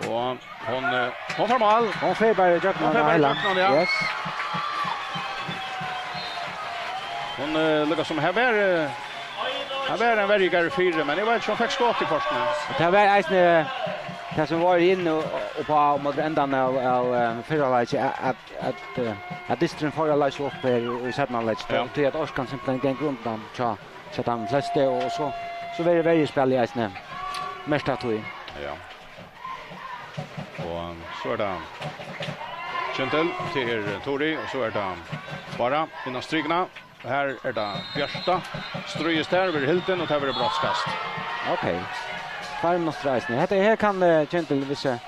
Og hon, eh, hon fær mál. Hon fer bara í gjøgnum Hon fer bara í hana, gjøgnum, ja. Yes. Hon, eh, líka sum her var, eh, her var ein verjari fyri, men eg veit ikki, hon fekk skot í kortini. Og tað var eisini tað sum var inn og, og upp á móti endan av, av, eh, fyrra leiki, at, at, eh, at dysturin fór at loysa upp her í, í seinna leiki. Ja. Tí at orkan simpelthen gekk undan hjá, hjá teimum flestu, og so, so verður verjuspælið eisini merkt av tí. Ja. Og so er tað Kyndil, tað er Tóri, og so er tað bara innan strikuna. Her er tað Bjarta. Stríðist her, verður hildin, og tað verður brotskast. Ok. Tveir minuttir eisini. Hetta her kann, eh, Kyndil, viss, eh,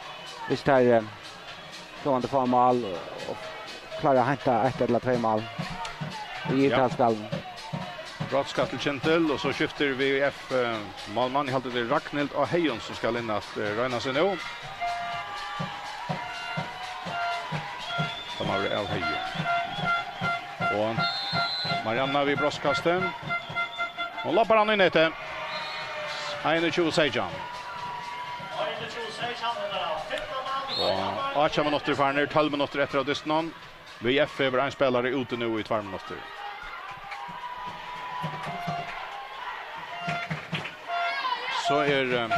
viss tær, eh, sjálvandi fáa mál og, og klára at heinta eitt ella tvey mál í Ja. Úrtalsspælinum. Brotskast til Kyndil, og so skiftir V F, eh, málmann. Eg haldi, tað er Ragnhild á Heyum, sum skal inn at, eh, royna seg nú. Tað má vera av Heyum. Og Marianna við brotskasti. Hon labbar hann í netið. Einogtjúgu seytjan. Og átjan minuttir farnir, tólv minuttir eftir av dystinum. V F hevur ein spælari úti nú í tveir minuttir. So er, eh,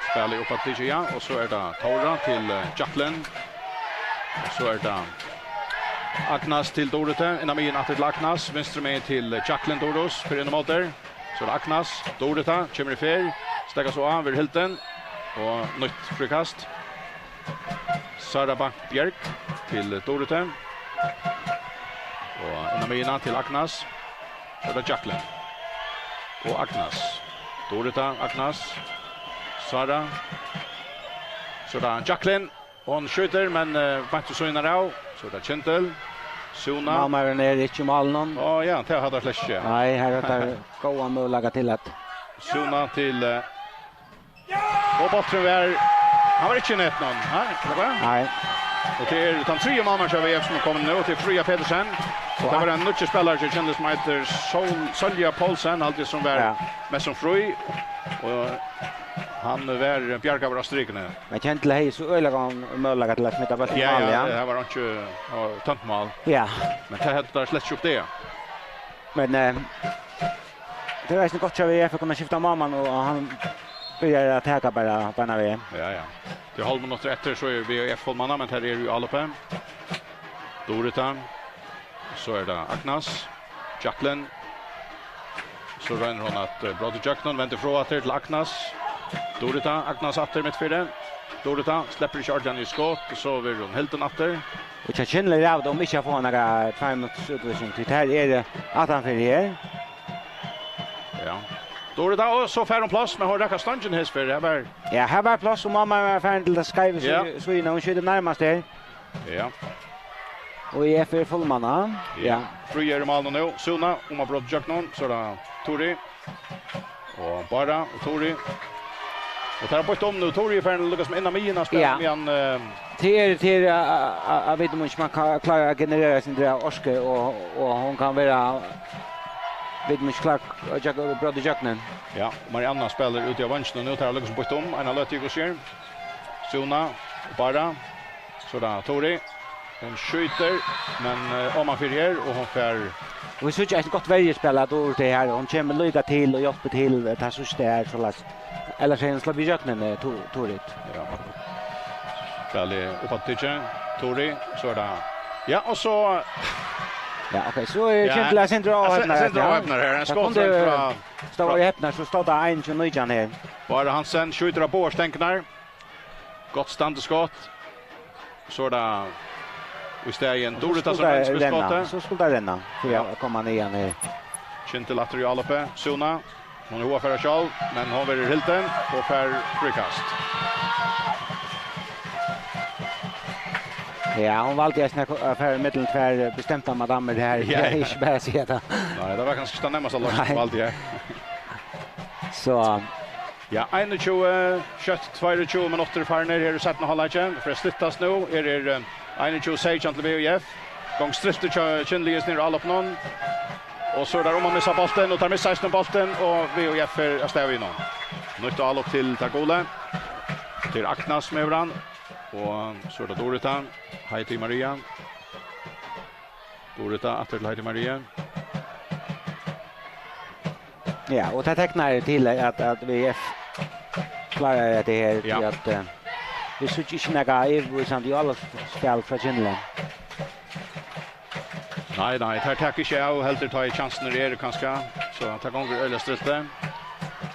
spælið upp at tikið, ja, og so er tað Tóra til, eh, Jacqueline. Og so er tað Agnes til Dorothee, inn á miðjuna aftur til Agnes, vinstru megin til Jacqueline Durus, fer inn á móti. So er tað Agnes, Dorothee, kemur í ferð, steðgar so á, verður hildin, og nýtt fríkast. Sara Bank Bjerg til Dorothee. Og inn á miðjuna til Agnes. So er tað Jacqueline. Og Agnes. Dorothee, Agnes. Sara. So er tað Jacqueline. Hon skjýtur, men, eh, beint við síðuna av. So er tað Kyndil. Súna. Málmaðurin er ikki í málinum. Á ja, tað hevði tað slett ikki. Nei, her er tað góðan møguleika til at Súna til, eh, og bólturin var, hann var ikki í netinum, nei, ella hvat? Nei. Og tað er tann triði málmaðurin hjá V F sum er komin nú, og tað er Fríða Petersen. Og tað var ein nýggjur spælari, sum kennist, sum eitur Sol-, Sólja Poulsen, haldi eg, sum var Ja. mest sum frí. Og hann var bjargaður av strikuni. Men Kyndil hevði so øgiliga góðan møguleika til at smita bóltin í Ja, mál, ja, ja. Tað var einki, og tømt mál. Ja. Men tað hevði tað slett ikki upp tað. Men eh, tað er eisini gott hjá V F at kunna skifta málmann, og hann byrjar at taka bara beinanvegin. Ja, ja. Tað er hálvminuttur eftir, so er V F hálvmanna, men her er jú Alupe. Durita. So er tað Agnes. Jacqueline. So roynir hon at eh, bróta ígjøgnum, vendir frá aftur til Agnes. Durita, Agnes aftur mitt fyri. Durita sleppur ikki ordiliga í skot, og so verður hon hildin aftur. Og hjá Kyndli er av, um ikki at fáa nakra tvær minuttir útvísing, tí tær eru aftan fyri her. Ja. Durita, og so fær hon pláss, men hon rakar stongina her fyri. Her var Ja, her var pláss, og mamma var farin til tað skeiva Ja. Síðuna. Hon skjýtur nærmast her. Ja. Og V F er fullmanna. Ja. Fríð er í málinum nú. Suna, um at bróta ígjøgnum, so er tað Turi. Og Bára og Turi. Og tær hava bytt um nú. Turi er farin at lukkast inn á miðjuna og spæla Ja. Meðan eh, Tað er, tað er, eh, eh, eh, veit um ikki man kann klára at generera sín orku, og, og hon kann vera, veit um ikki klár at gjøgn-, bróta ígjøgnum. Ja, Marianna spælir úti á veinginum nú, tær hava lukkast bytt um. Eina løtu, hvussu er? Suna og Bára. So er tað Turi. Hon skjýtur, men eh, omanfyri her, og hon fær Og vit síggja eitt gott verjuspæl av Durita her, og hon kemur líka til og hjálpir til, eh, tað síðsta her, soleiðis. Ellers er hon sloppin ígjøgnum, eh, Tu-, Turi. Ja. Spælið upp at tikið. Turi, so er tað Ja, og so Ja, ok, so er Ja. Kyndli sindur Ja, áhepnar sindur her. Áhepnar her. Ein Tað skot kundi frá Stóð í hepnar, so stóð tað ein til nítjan her. Bára Hansen skjýtur á báðar stengurnar. Gott standuskot. So er tað í staðin Og so Durita sum skuldi rennur við renna, skotið. So skuldi tað renna, fyri Ja. At koma niðan her. Kyndil aftur í álopið. Suna. Hon er hugað at fara sjálv, men hon verður hildin og fær fríkast. Ja, hon valdi eisini at ko-, at fara millum tvær bestemtar madammar her. Ja, ja. Ikki bara siga tað. Nei, tað var kanska ikki tað nærmasta loysnin, Nei. Valdi her. So. Ja, einogtjúgu, skjótt tveyogtjúgu minuttir farnir her í seinna hálvleiki. Fyri at styttast nú, her er, eh, einogtjúgu seytjan til V F. Gongd striltið hjá Kyndli niðri á álopinum. Og so er tað um at missa bóltin, og tær missa eisini bóltin, og V F fer avstað við honum. Nýtt álop til tær gulu. Til Agnes sum hevur hann. Og so er tað Durita. Heidi Maria. Durita, aftur til Heidi Maria. Ja, og tað teknar til at, at V F klárar hetta her, Ja. Tí at, eh, vit síggja ikki nakað yvirvísandi álopsspæl frá Kyndli. Nei, nei, tær taka ikki av, heldur tá ið kjansirnar eru, kanska. So tað gongur øgiliga striltið.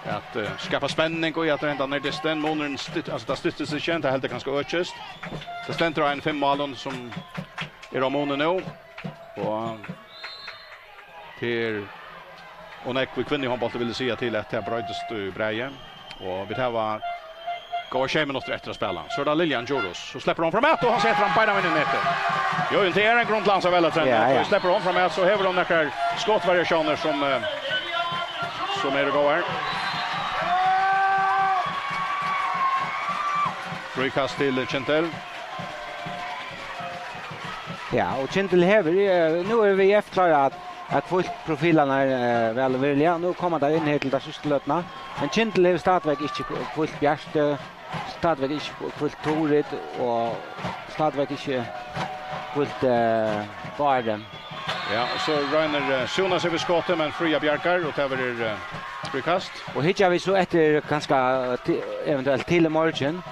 At, eh, skapa spenning og at enda nær dystin. Munurin stytt-, altso, tað styttist ikki, tað heldur kanska økist. Tað stendur á ein fimm málum sum er á muni nú. Og tað er, og nógv í kvinnuhondbólti vilja siga til at tað broytist í bræði. Og vit hava góðar sjey minuttir eftir at spæla. So er tað Liljan Djurhuus. So sleppur hon framat, og hon setir hann beinanvegin í netið. Jú, tað er ein grund til at ansa væl at trena. Ja, ja. So sleppur hon framat, so hevur hon nakrar skotvariatiónir sum, eh, sum eru góðar. Fríkast til Kyndil. Ja, og Kyndil hevur, eh, nú er V F klár at, at hvílt profilarnar, eh, væl og virðiliga. Nú koma teir inn her til ta síðstu løtuna. Men Kyndil hevur stadigvæk ikki hvílt Bjartu, stadigvæk ikki hvílt Turid og stadigvæk ikki hvílt, eh, Báru. Ja, og so roynir, eh, Suna seg við skotið, men Fríða bjargar, og tað verður, eh, fríkast. Og hyggja vit so eftir kanska, eh, ti-, eventuelt til í morgin,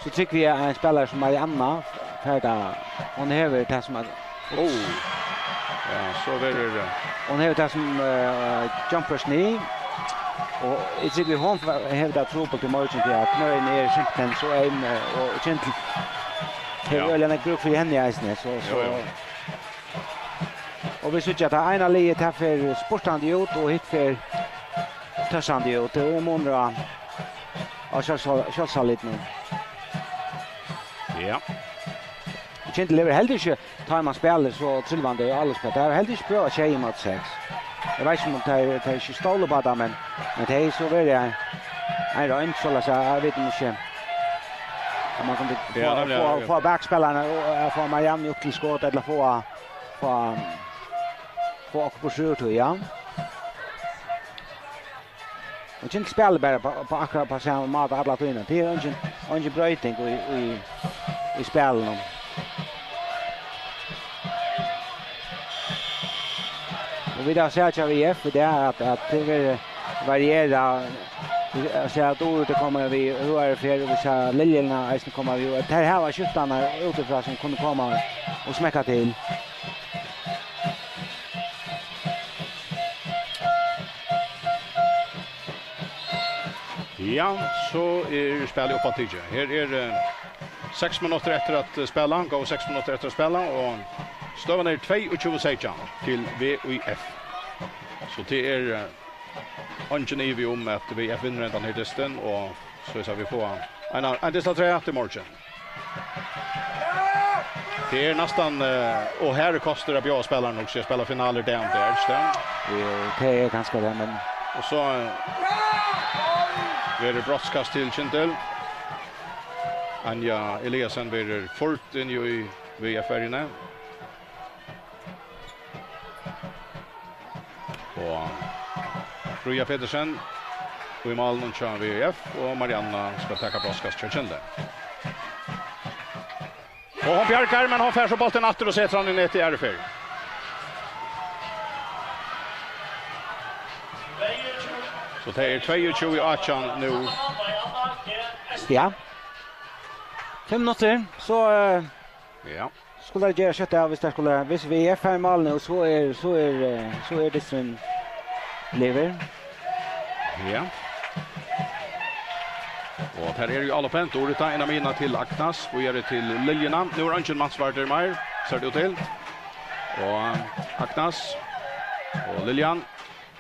so trúgvi eg at ein spælari sum Marianna fær tað, hon hevur tað sum at Oh. Ja, so verður, eh, Hon hevur tað sum, eh, jump rush knee, og eg trúgvi hon fa-, hevur tað trupult í morgin, tí at knøini eru simpelthen so eym, eh, og Kyndil hevur Ja. Øgiliga nógv brúk fyri henni eisini, so, so. Jú, jú. Og vit síggja at tað eina liðið, tað fer spurtandi út, og hitt fer tøssandi út. Tað er munur á, á sjálvs-, sjálvsálitinum. Ja. Kyndil hevur heldur ikki, tá man spælir so trillvandi álopsspæl, tað hevur heldur ikki prøvað sjey ímóti seks. Eg veit ikki um tað er, tað er ikki stóla upp á tað, men, men tað er so verið ein, ein roynd, soleiðis at eg veit um ikki, at man kundi Ja, fáa, nemliga, fáa, ja. Fáa bakspælararnar og, eh, fáa Marianne upp til skot, ella fáa, fáa, fáa okkurt burtur úr tí, ja. Og Kyndil spælir bara på, på akkurát på sama máta alla tíðina. Tað er eingin, eingin broyting í, í, í spælinum. Vit hava sæð hjá V F í dag, at, at tað er variera. Vit sær at Durita kemur við høgari ferð, og vit sær Liljuna eisini koma við. Og tær hava skiftarnar útifrá sum kunnu koma og smekka til. Ja, so er spælið uppaftur tikið. Her er, eh, seks minuttir eftir at, eh, spæla, góðar seks minuttir eftir at spæla, og støðan er tveyogtjúgu seytjan til V I F. So tað er, eh, eingin ivi um, at V F vinnur hendan her dystin, og so er vit fáa ein, ein dyst afturat í morgin. Tað er næstan, eh, og her kostar at bjóða spælararnar, hugsi eg, at spæla finalur í dag, um tað er, ikki tað? Jú, tað er kanska tað, men Og so, eh, verður brotskast til Kyndil. Anja Eliasen verður ført inn í V F-verjuna. Og Fríða Petersen í málinum hjá V F, og Marianna skal taka brotskast hjá Kyndli. Og hon bjargar, men hon fær so bóltin aftur og setir hann í netið aðru ferð. So tað er tveyogtjúgu átjan nú. Ja. Fimm minuttir, so, eh, Ja. Skulu teir gera skjótt av, viss teir skulu, viss V F fær málini, og so er, so er, eh, so er dysturin liðugur. Ja. Og her er jo Alop, Durita, inn á miðjuna til Agnes, og er til Liljuna. Nú er eingin mannsvardur meir, sær tað út til. Og Agnes og Liljan.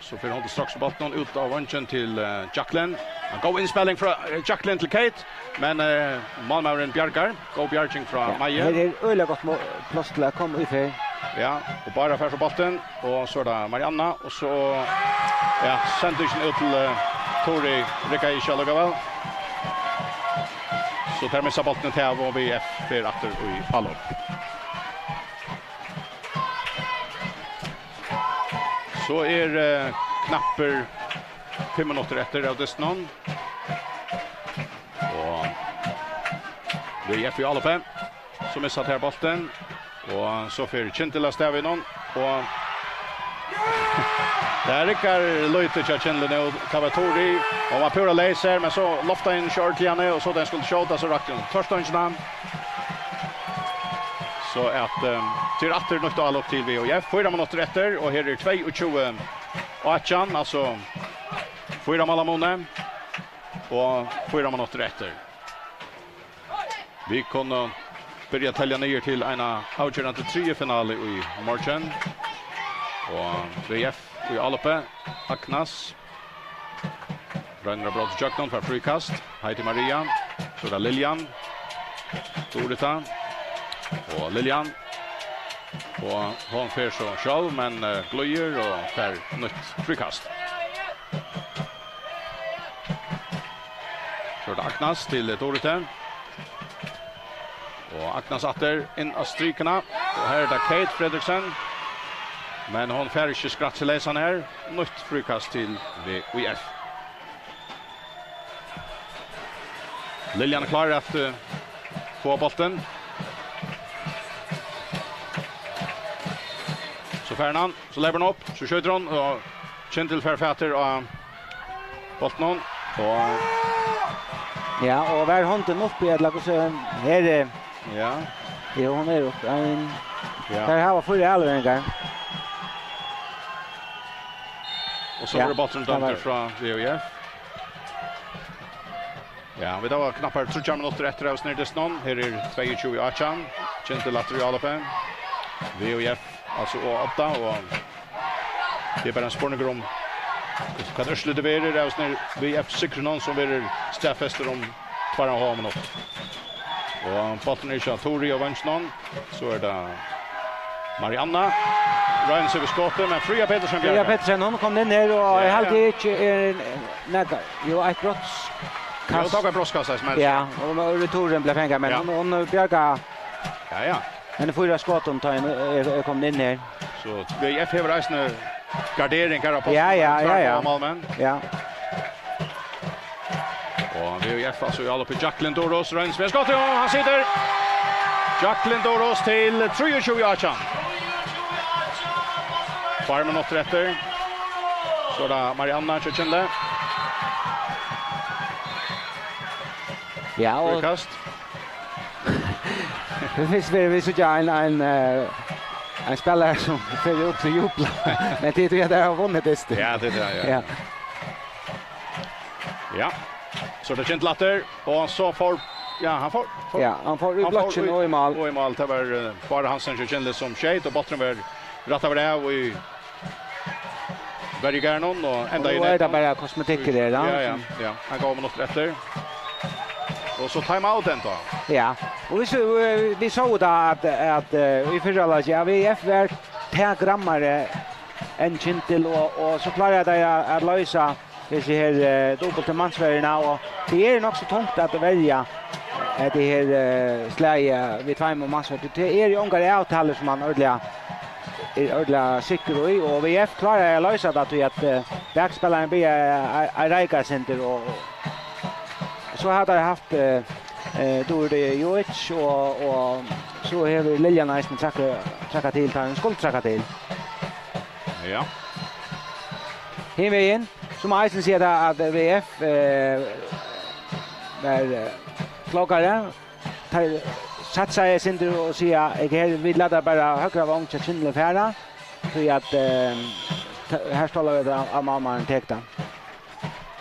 So fer hon til straks í bóltin, út á vongin til, eh, Jacqueline. Ein góð innspæling frá, eh, Jacqueline til Kate, men, eh, málmaðurin bjargar. Góð bjarging frá Ja, Maja. Her er øgiliga gott mo-, pláss til at koma í ferð. Ja, og Bára fær so bóltin, og so er tað Marianna, og so, ja, sendingin út til, eh, Tori riggaði ikki allíkavæl. So tær missa bóltin út av, og V F fer aftur í álopp. So er, eh, knappir fimm minuttir eftir av dystinum. Og V F í áloppi. So missa teir bóltin. Og so fer Kyndil av stað við honum. Og tað riggar lítið hjá Kyndli nú. Tað var Tori. Hon var púra leys her, men so loftaði hon ikki ordiliga nú, og so tá hon skuldi skjóta, so rakti hon tørstongina. So at, ehm, tað er aftur nýtt álopp til V F. Fýra minuttir eftir, og her er tveyogtjúgu átjan, altso fýra mála muni. Og fýra minuttir eftir. Vit kunnu byrja at telja niður til eina avgerandi triðju finalu í morgin. Og V F í áloppi, Agnes. Roynir at bróta ígjøgnum, fær fríkast. Heidi Maria. So er tað Liljan. Durita. Og Liljan. Og hon fer so sjálv, men, eh, glíður og fær nýtt fríkast. So er tað Agnes til Doritu. Og Agnes aftur inn á strikuna. Og her er tað Kate Fredriksen. Men hon fær ikki skrætt seg leysan her. Nýtt fríkast til V F. Liljan er klár at, eh, fáa bóltin. So fær hon hann, so leypur hon upp, so skjýtur hon, og Kyndil fær fatur á bóltin, og Ja, og var hondin uppi, ella hvussu er, eh, Ja. Jo, hon er uppi. Ein, Ja. Teir hava fýra avleveringar. Og so Ja, verður bólturin tað dømdur var frá V F. Ja, vit hava knappar tríggjar minuttir eftir av snildistinum. Her er tveyogtjúgu átjan. Kyndil aftur í áloppi. V F, altso, og átta, og tað er bara ein spurningur um hvat úrslitið verður av snildis V F-sigrinum, sum verður staðfestur um tveir og ein hálvan minutt. Og bólturin er hjá Tori á vanginum. So er tað Marianna. Roynir seg við skotið, men Fríða Petersen Fríða bjargar. Petersen, hon kom inn her, og Ja, eg haldi ja. ikki er nakað. Jo, eitt brotskast. Jo, tók eitt brotskast, eisini, men Ja, og returen bleiv fangað, men Ja. hon, hon bjargar. Ja, ja. Henni fýra skotum, tá hon er, er komin inn her. So V F hevur eisini garderingar á Ja, ja, ja, ja. Málmenn. Ja. Og V F, altso, í áloppi, Jacqueline Doros, roynir seg við skotið, og hann situr. Jacqueline Doros til trýogtjúgu átjan. Tveir minuttir eftir. So er tað Marianna hjá Kyndli. Ja, og fríkast. Fyrst vil eg síggja ein, ein, eh, ein spelari sum fer upp og jublar. Men tað er tí at teir hava vunnið dystin. Ja, tað er tað, ja. Ja. Ja. So er tað Kyndli aftur, og so fór, ja, hann fór, fór, ja, hann fór í blokkin og í mál. Og í mál. Tað var, eh, Bárður Hansen hjá Kyndli sum skeyt, og bólturin var rættaður av í verjugarðinum og endaði í netið. Og nú er tað bara kosmetikkur her, ja. Ja, ja, ja. Ein góð minuttur eftir. Og so time out enntá. Ja, og vit sóu, eh, vit sóu tá at, at, eh, í fyrra hálvleiki, ja, V F var tað grammari enn Kyndil, og, og so kláraðu teir at, at loysa hesi her, eh, dupultu mansverjurnar, og tað er nokk so tungt at verja, eh, hetta her, eh, slagið við tveimum mansverjum. Tað eru ongar avtalur sum man ordiliga, er ordiliga sikkur í, og V F klárar at loysa tað, tí at, eh, bakspælarin byrjar at, at reika eitt sindur, og, og so hava teir havt, eh, eh, Dóru Jojic, og, og so hevur Liljan eisini traðkað, traðkað til, tá hon skuldi traðka til. Ja. Hinvegin, so má eisini siga tað, at V F, eh, var, eh, klókari. Teir satsaðu eitt sindur og siga, "Eg her, vit lata bara høgra vong hjá Kyndli fara, tí at, eh, ta-, her stóla vit at, at málmaðurin tekur tað."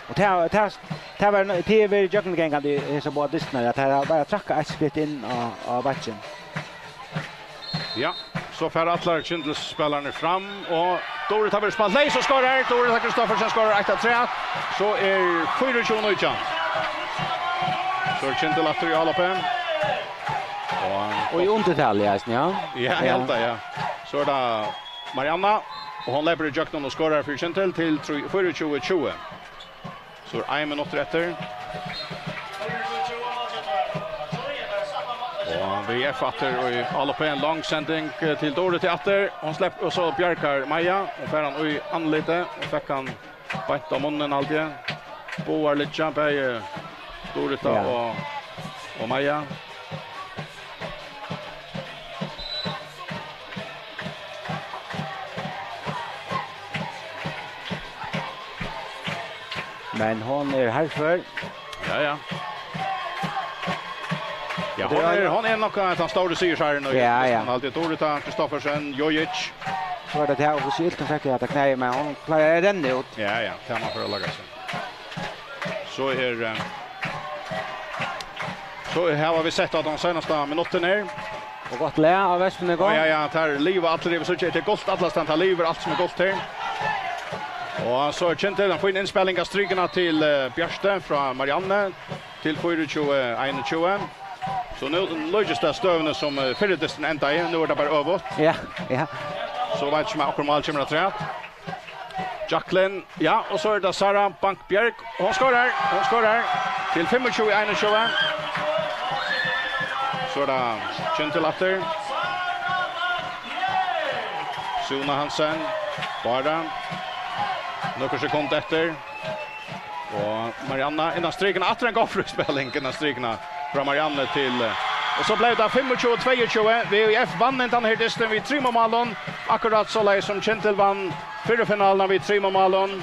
Og tað, tað, tað var, tað er verið gjøgnumgangandi í hesar báðar dystirnar, at teir hava bara traðkað eitt skritt inn á, á bakkin. Ja, so fara allir Kyndilsspælararnir fram, og Durita verður spælt leys og skorar. Durita Kristoffersen skorar eitt afturat. So er fýraogtjúgu nítjan. So er Kyndil aftur í álopið. Og, og í undirtali, eisini, ja. Ja, ja. Helt tað, ja. So er tað Marianna, og hon leypur ígjøgnum og skorar fyri Kyndil til trý, fýraogtjúgu tjúgu. So er ein minuttur eftir. Og V F aftur í álopið, ein long sending, eh, til Doritu aftur. Hon slepp, og so bjargar Maja. Hon fær hann í andlitið og fekk hann beint á munnin, haldi eg. Báðar liggja, bæði Dorita, ja, og, og Maja. Men hon er harðfør. Ja, ja. Ja, hon er, hon er nokk ein av teimum stóru sigurseirum, og ja, ja, hon haldi Dorita Kristoffersen, Jojic. So er tað her, og so ilt hon fekk hetta knæið, men hon klárar at renna út. Ja, ja, tað má man føra laga seg. So er, eh, so hava vit sett á tann seinasta minuttin her. Og gott lag av Vespuni í gjár. Ja, ja, tað er lív og allir yvir, so tað er gult allastaðni, tað livir alt sum er gult her. Og so er Kyndil, ein fín innspæling av strikuna til, eh, Bjørtu frá Marianne til fýraogtjúgu einogtjúgu. So nú líkist tað støðuni sum, eh, fyrri dystin endaði, nú er tað bara øvugt. Ja, ja. So veit ikki, um okkurt mál kemur afturat. Jacqueline, ja, og so er tað Sara Bank Bjørk. Hon skorar, hon skorar til fimmogtjúgu einogtjúgu. So er tað Kyndil aftur. Suna Hansen, bara nøkur sekund eftir. Og Marianna innan strikuna, aftur ein góð fríspæling innan strikuna frá Marianne til, eh, og so bleiv tað fimmogtjúgu tveyogtjúgu. V F vann hendan her dystin við trimum málum, akkurát soleiðis sum Kyndil vann fyrru finaluna við trimum málum.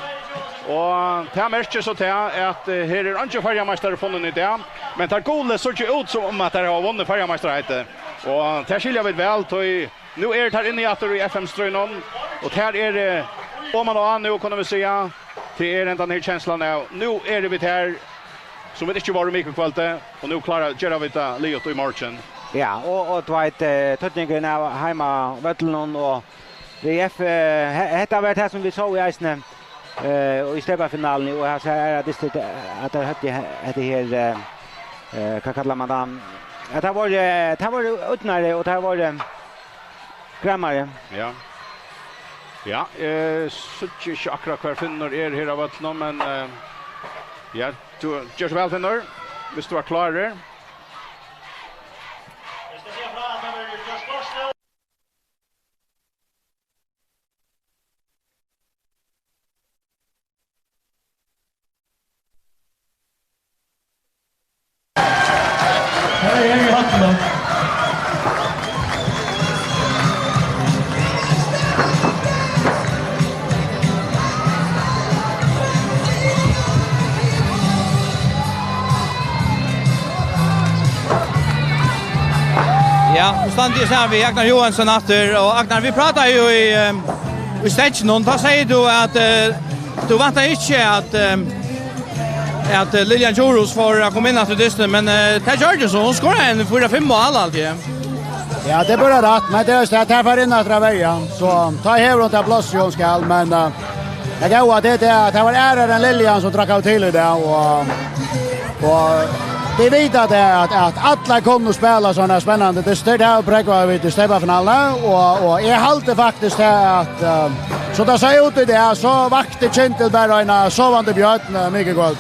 Og tað merkir so tað, at, eh, her er eingin føroyameistari funnin í dag, men teir gulu síggja út sum um at teir hava vunnið føroyameistaraheitið. Og tað skilja vit væl, tí nú eru teir inni aftur í F M-stríðnum, og teir eru, eh, oman á nú, kunnu vit siga. Tað er hendan her kenslan av, nú eru vit her, sum vit ikki vóru mikukvøldið, og nú klára, gera vit tað liðugt í morgin. Ja, og, og tú veit, eh, týdningurin av heimavøllinum, og V F, eh, he-, hetta var tað sum vit sóu í eisini, eh, og í steypafinaluni, og her sær er at dystir, at teir høvdu he-, hetta her, eh, eh, hvat kallar man tað? At tað var, eh, tað var útnari, og tað var, eh, grammari. Ja. Ja, eh, síggi ikki akkurát hvar Finnur er her av øllum, men, eh, ja, tú, ger so væl, Finnur, hvis tú er klárur. Her er Hartmann. Standi eg saman við Agnar Joensen aftur, og Agnar, vit prátaðu jú í, ehm, í steðginum, og tá segði tú at, eh, tú væntaði ikki at, ehm, at, eh, Lillian Djurhuus fór at koma inn aftur í dystin, men, eh, tað gjørdi hon so, hon skoraði ein fýra fimm mál, alt í. Ja, tað er bara rætt, men tað er jú tað, tað fer inn aftur at verja, so tá hevur hon tað pláss, hon skal, men, eh, tað góða, tað er tað, at tað var aðrar enn Lillian sum trakkaðu til í dag, og Og vit vita tað at, at allir kunnu spæla sovorðnar spennandi dystir, tað hava vit prógvað við í steypafinaluni, og, og eg haldi faktiskt tað at, eh, so tað sá út í dag, so vakti Kyndil bara ein sovandi bjørn, eh, mikukvøld.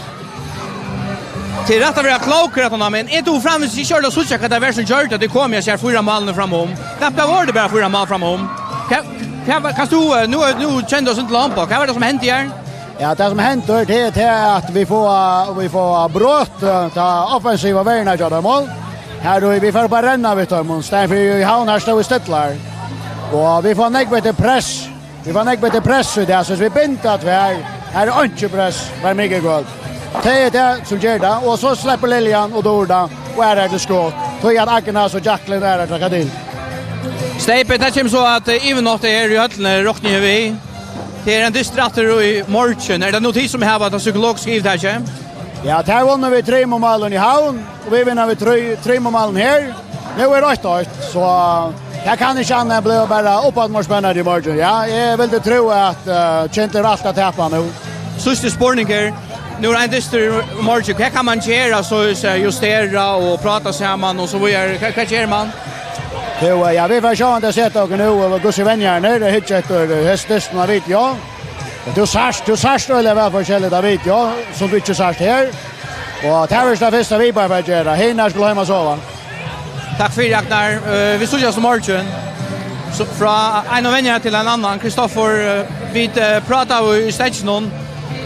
Tað er rætt at vera klókur, at hann, men eg dugi framvegis ikki ordiliga at síggja, hvat tað var sum gjørdi at tað kom hesi her fýra málini framum. Knappliga vóru tað bara fýra mál framum. Hvat, hvat, kanst tú, eh, nú, nú kennir tú tað sum til lompa. Hvat var tað sum hendi her? Ja, tað sum hendir, tað er tað at vit fáa, vit fáa brot, eh, ta offensiva verjuna hjá teimum. Her, og vit fara bara renna við teimum, í staðin fyri í Havn, her stóðu vit stillar. Og vit fáa nógv betri press. Vit fáa nógv betri press í dag, so vit binda tvær. Her er einki press, bara mikukvøld. Tað er tað sum ger tað, og so sleppur Lillian og Durda, og er her til skot. Tí at Agnes og Jacqueline er her til at til. Steypið, tað kemur so at, eh, yvirnáttið her í høllini, rokni eg við. Tað er ein dystur aftur í morgin. Er tað nú tit sum hava tað psykologiska yvirtakið? Ja, tað vunnu vit trimum málum í Havn, og vit vinna við trý, trimum málum her. Nú er eitt eitt, so tað kann ikki annað enn blíva bara uppaftur meir spennandi í morgin. Ja, eg vildi trúð at, eh, Kyndil er alt at tapa nú. Síðsti spurningur. Nú er ein dystur í morgin. Hvat kann man gera, so at siga, justera og práta saman og so víðari? Hvat, hvat ger man? Jú, ja, vit fara sjálvandi at seta okkum nú, og hvussu venjararnir hyggja eftir, eh, hesum dystinum, veit eg. Og tú sært, tú sært øgiliga væl forskelligt av video, sum tú ikki sært her. Og tað er tað fyrsta vit bara fara at gera. Hinar skulu heim og sova. Takk fyri, Agnar. Eh, vit síggjast í morgin. So, frá einum venjara til ein annan. Kristoffer, eh, vit, eh, prátaðu í steðginum.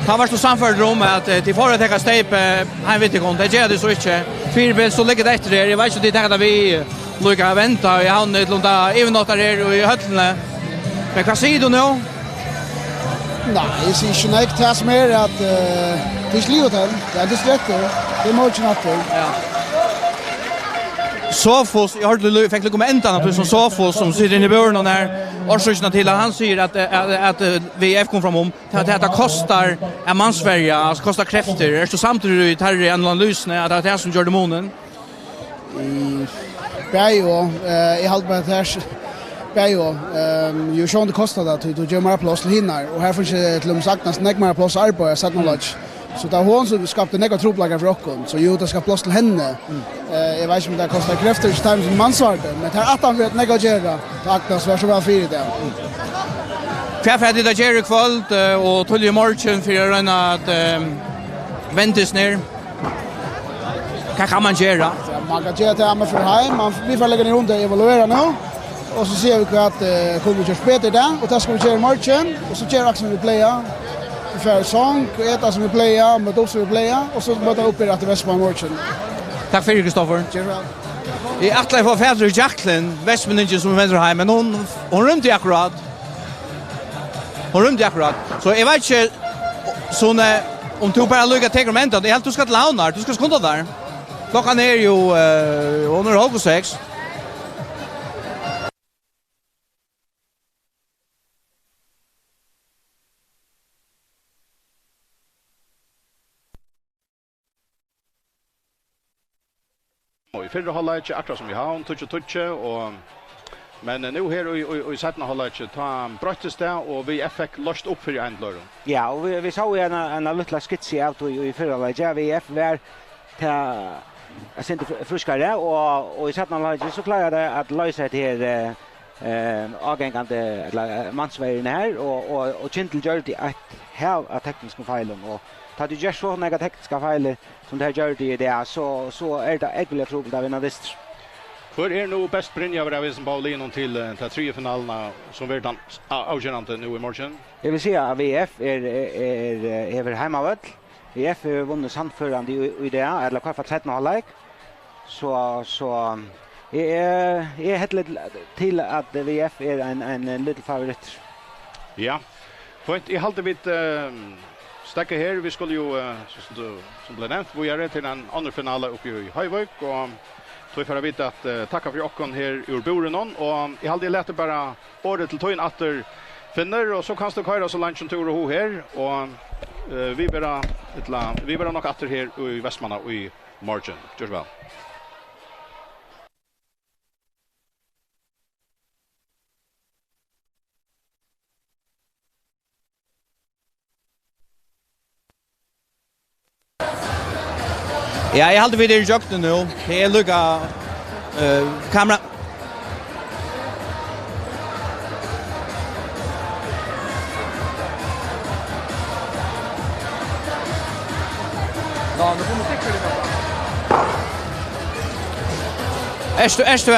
Tá varst tú sannførdur um, at, eh, tit fóru at taka steypið, eh, heim við tykkum. Tað gera tit so ikki. Fyribils, so liggur tað eftir her. Eg veit ikki, um tit taka tað við, eh, líka at venda í Havn, ella um tað yvirnáttar her í høllini. Men hvat sigur tú nú? Nei, eg sigi ikki nógv. Tað sum er, at, eh, tað er ikki liðugt enn. Tað er dystur eftir. Tað er morgin aftur. Ja. Sofus, eg hoyrdi, fekk líka um endan, at tú sum Sofus, sum situr inni í búrinum her, orsøkina til at hann sigur at, at, at, eh, V F kom framum, at, at tað kostar at mannsverja, altso kostar kreftir. Ert tú samdur í teirri analysini, at tað er tað sum gjørdi munin? Í, bæði og, eh, eg haldi bara, at her s-, bæði og, ehm, jú, sjálvandi kostar tað, tú, tú gevur meira pláss til hinar, og her fær ikki til dømis Agnes nógv meira pláss at arbeiða, seinna hálvleik. So tað var hon, sum skapti nógvar trupulleikar fyri okkum, so jú, tað skapti pláss til henni. Eh, eg veit ikki, um tað kostar kreftir, ikki teimum sum mannsverja, men tað er aftan fyri at nógv at gera, tá Agnes var so væl fyri tað. Hvat fara tit at gera í kvøld, eh, og tíðliga í morgin fyri at royna at, eh, venda hesum her? Hvat kann man gera? Ja, man kann gera tað, man fer heim. Man, vit fara leggja niður hundin og evaluera nú. Og so síggja vit hvat, eh, kunnu vit gjørt betur í dag. Og tað skal vit gera í morgin. Og so gera vit sum vit plaga. Vit fara í song, og eta sum vit plaga, møta upp sum vit plaga. Og so møta vit upp her aftur Vestmann í morgin. Takk fyri, Kristoffer. Ger so væl. Eg ætlaði at fáa fatur í Jacqueline, vestmenningin sum vendir heim, men hon, hon rýmdi akkurát. Hon rýmdi akkurát. So eg veit ikki, Sune, um tú bara líka tekur um endan. Eg helt, tú skal til Havnar. Tú skal skunda tær. Klokkan er jú, eh, hon er hálv seks. Og í fyrra hálvleiki, akkurát sum í Havn, tíggju tíggju, og, men, eh, nú her í, í, í seinna hálvleiki, tá broyttist tað, og V F fekk loyst upp fyri einum til øðrum. Ja, og vit, vit sóu eina, eina lítla skitsu av tí í fyrra hálvleiki. Ja, V F var tað eitt sindur fr-, frískari, og, og í seinna hálvleiki, so kláraðu tey at loysa hetta her, eh, eh, ágangandi, ella, eh, mannsverjuna her, og, og, og Kyndil gjørdi eitt hav av tekniskum feilum, og tá tú ger so nógvar tekniskar feilir, sum tey gjørdu í dag, so, so er tað ógvuliga trupult at vinna dystir. Hvør er nú best brynjaður av hesum báðum liðunum til, eh, ta triðju finaluna, sum verður tann a-, avgerandi nú í morgin? Eg vil siga, at V F er, er, er, eh, hevur heimavøll. V F hevur vunnið sannførandi í, í dag, ella í hvørt fall seinna hálvleik. So, so, eg, eg, eg helli til, til, at V F er ein, ein, ein lítil favorittur. Ja, fínt. Eg haldi, vit, eh, steðga her. Vit skulu jú, eh, so sum tú, sum bleiv nevnt, víðari til ein annan finala uppi í Hoyvík, og Tí fara vit at, eh, takka fyri okkum her úr búrinum, og eg haldi, eg lati bara orðið til tín aftur, Finnur, og so kanst tú koyra so leingi sum tú hevur hug her, og, eh, vit verða, ella, vit verða nokk aftur her í Vestmanna í morgin. Ger so væl. Ja, eg haldi, vit eru í gjøgnum nú. Tað er líka, eh, kamera. Ert tú, ert tú her?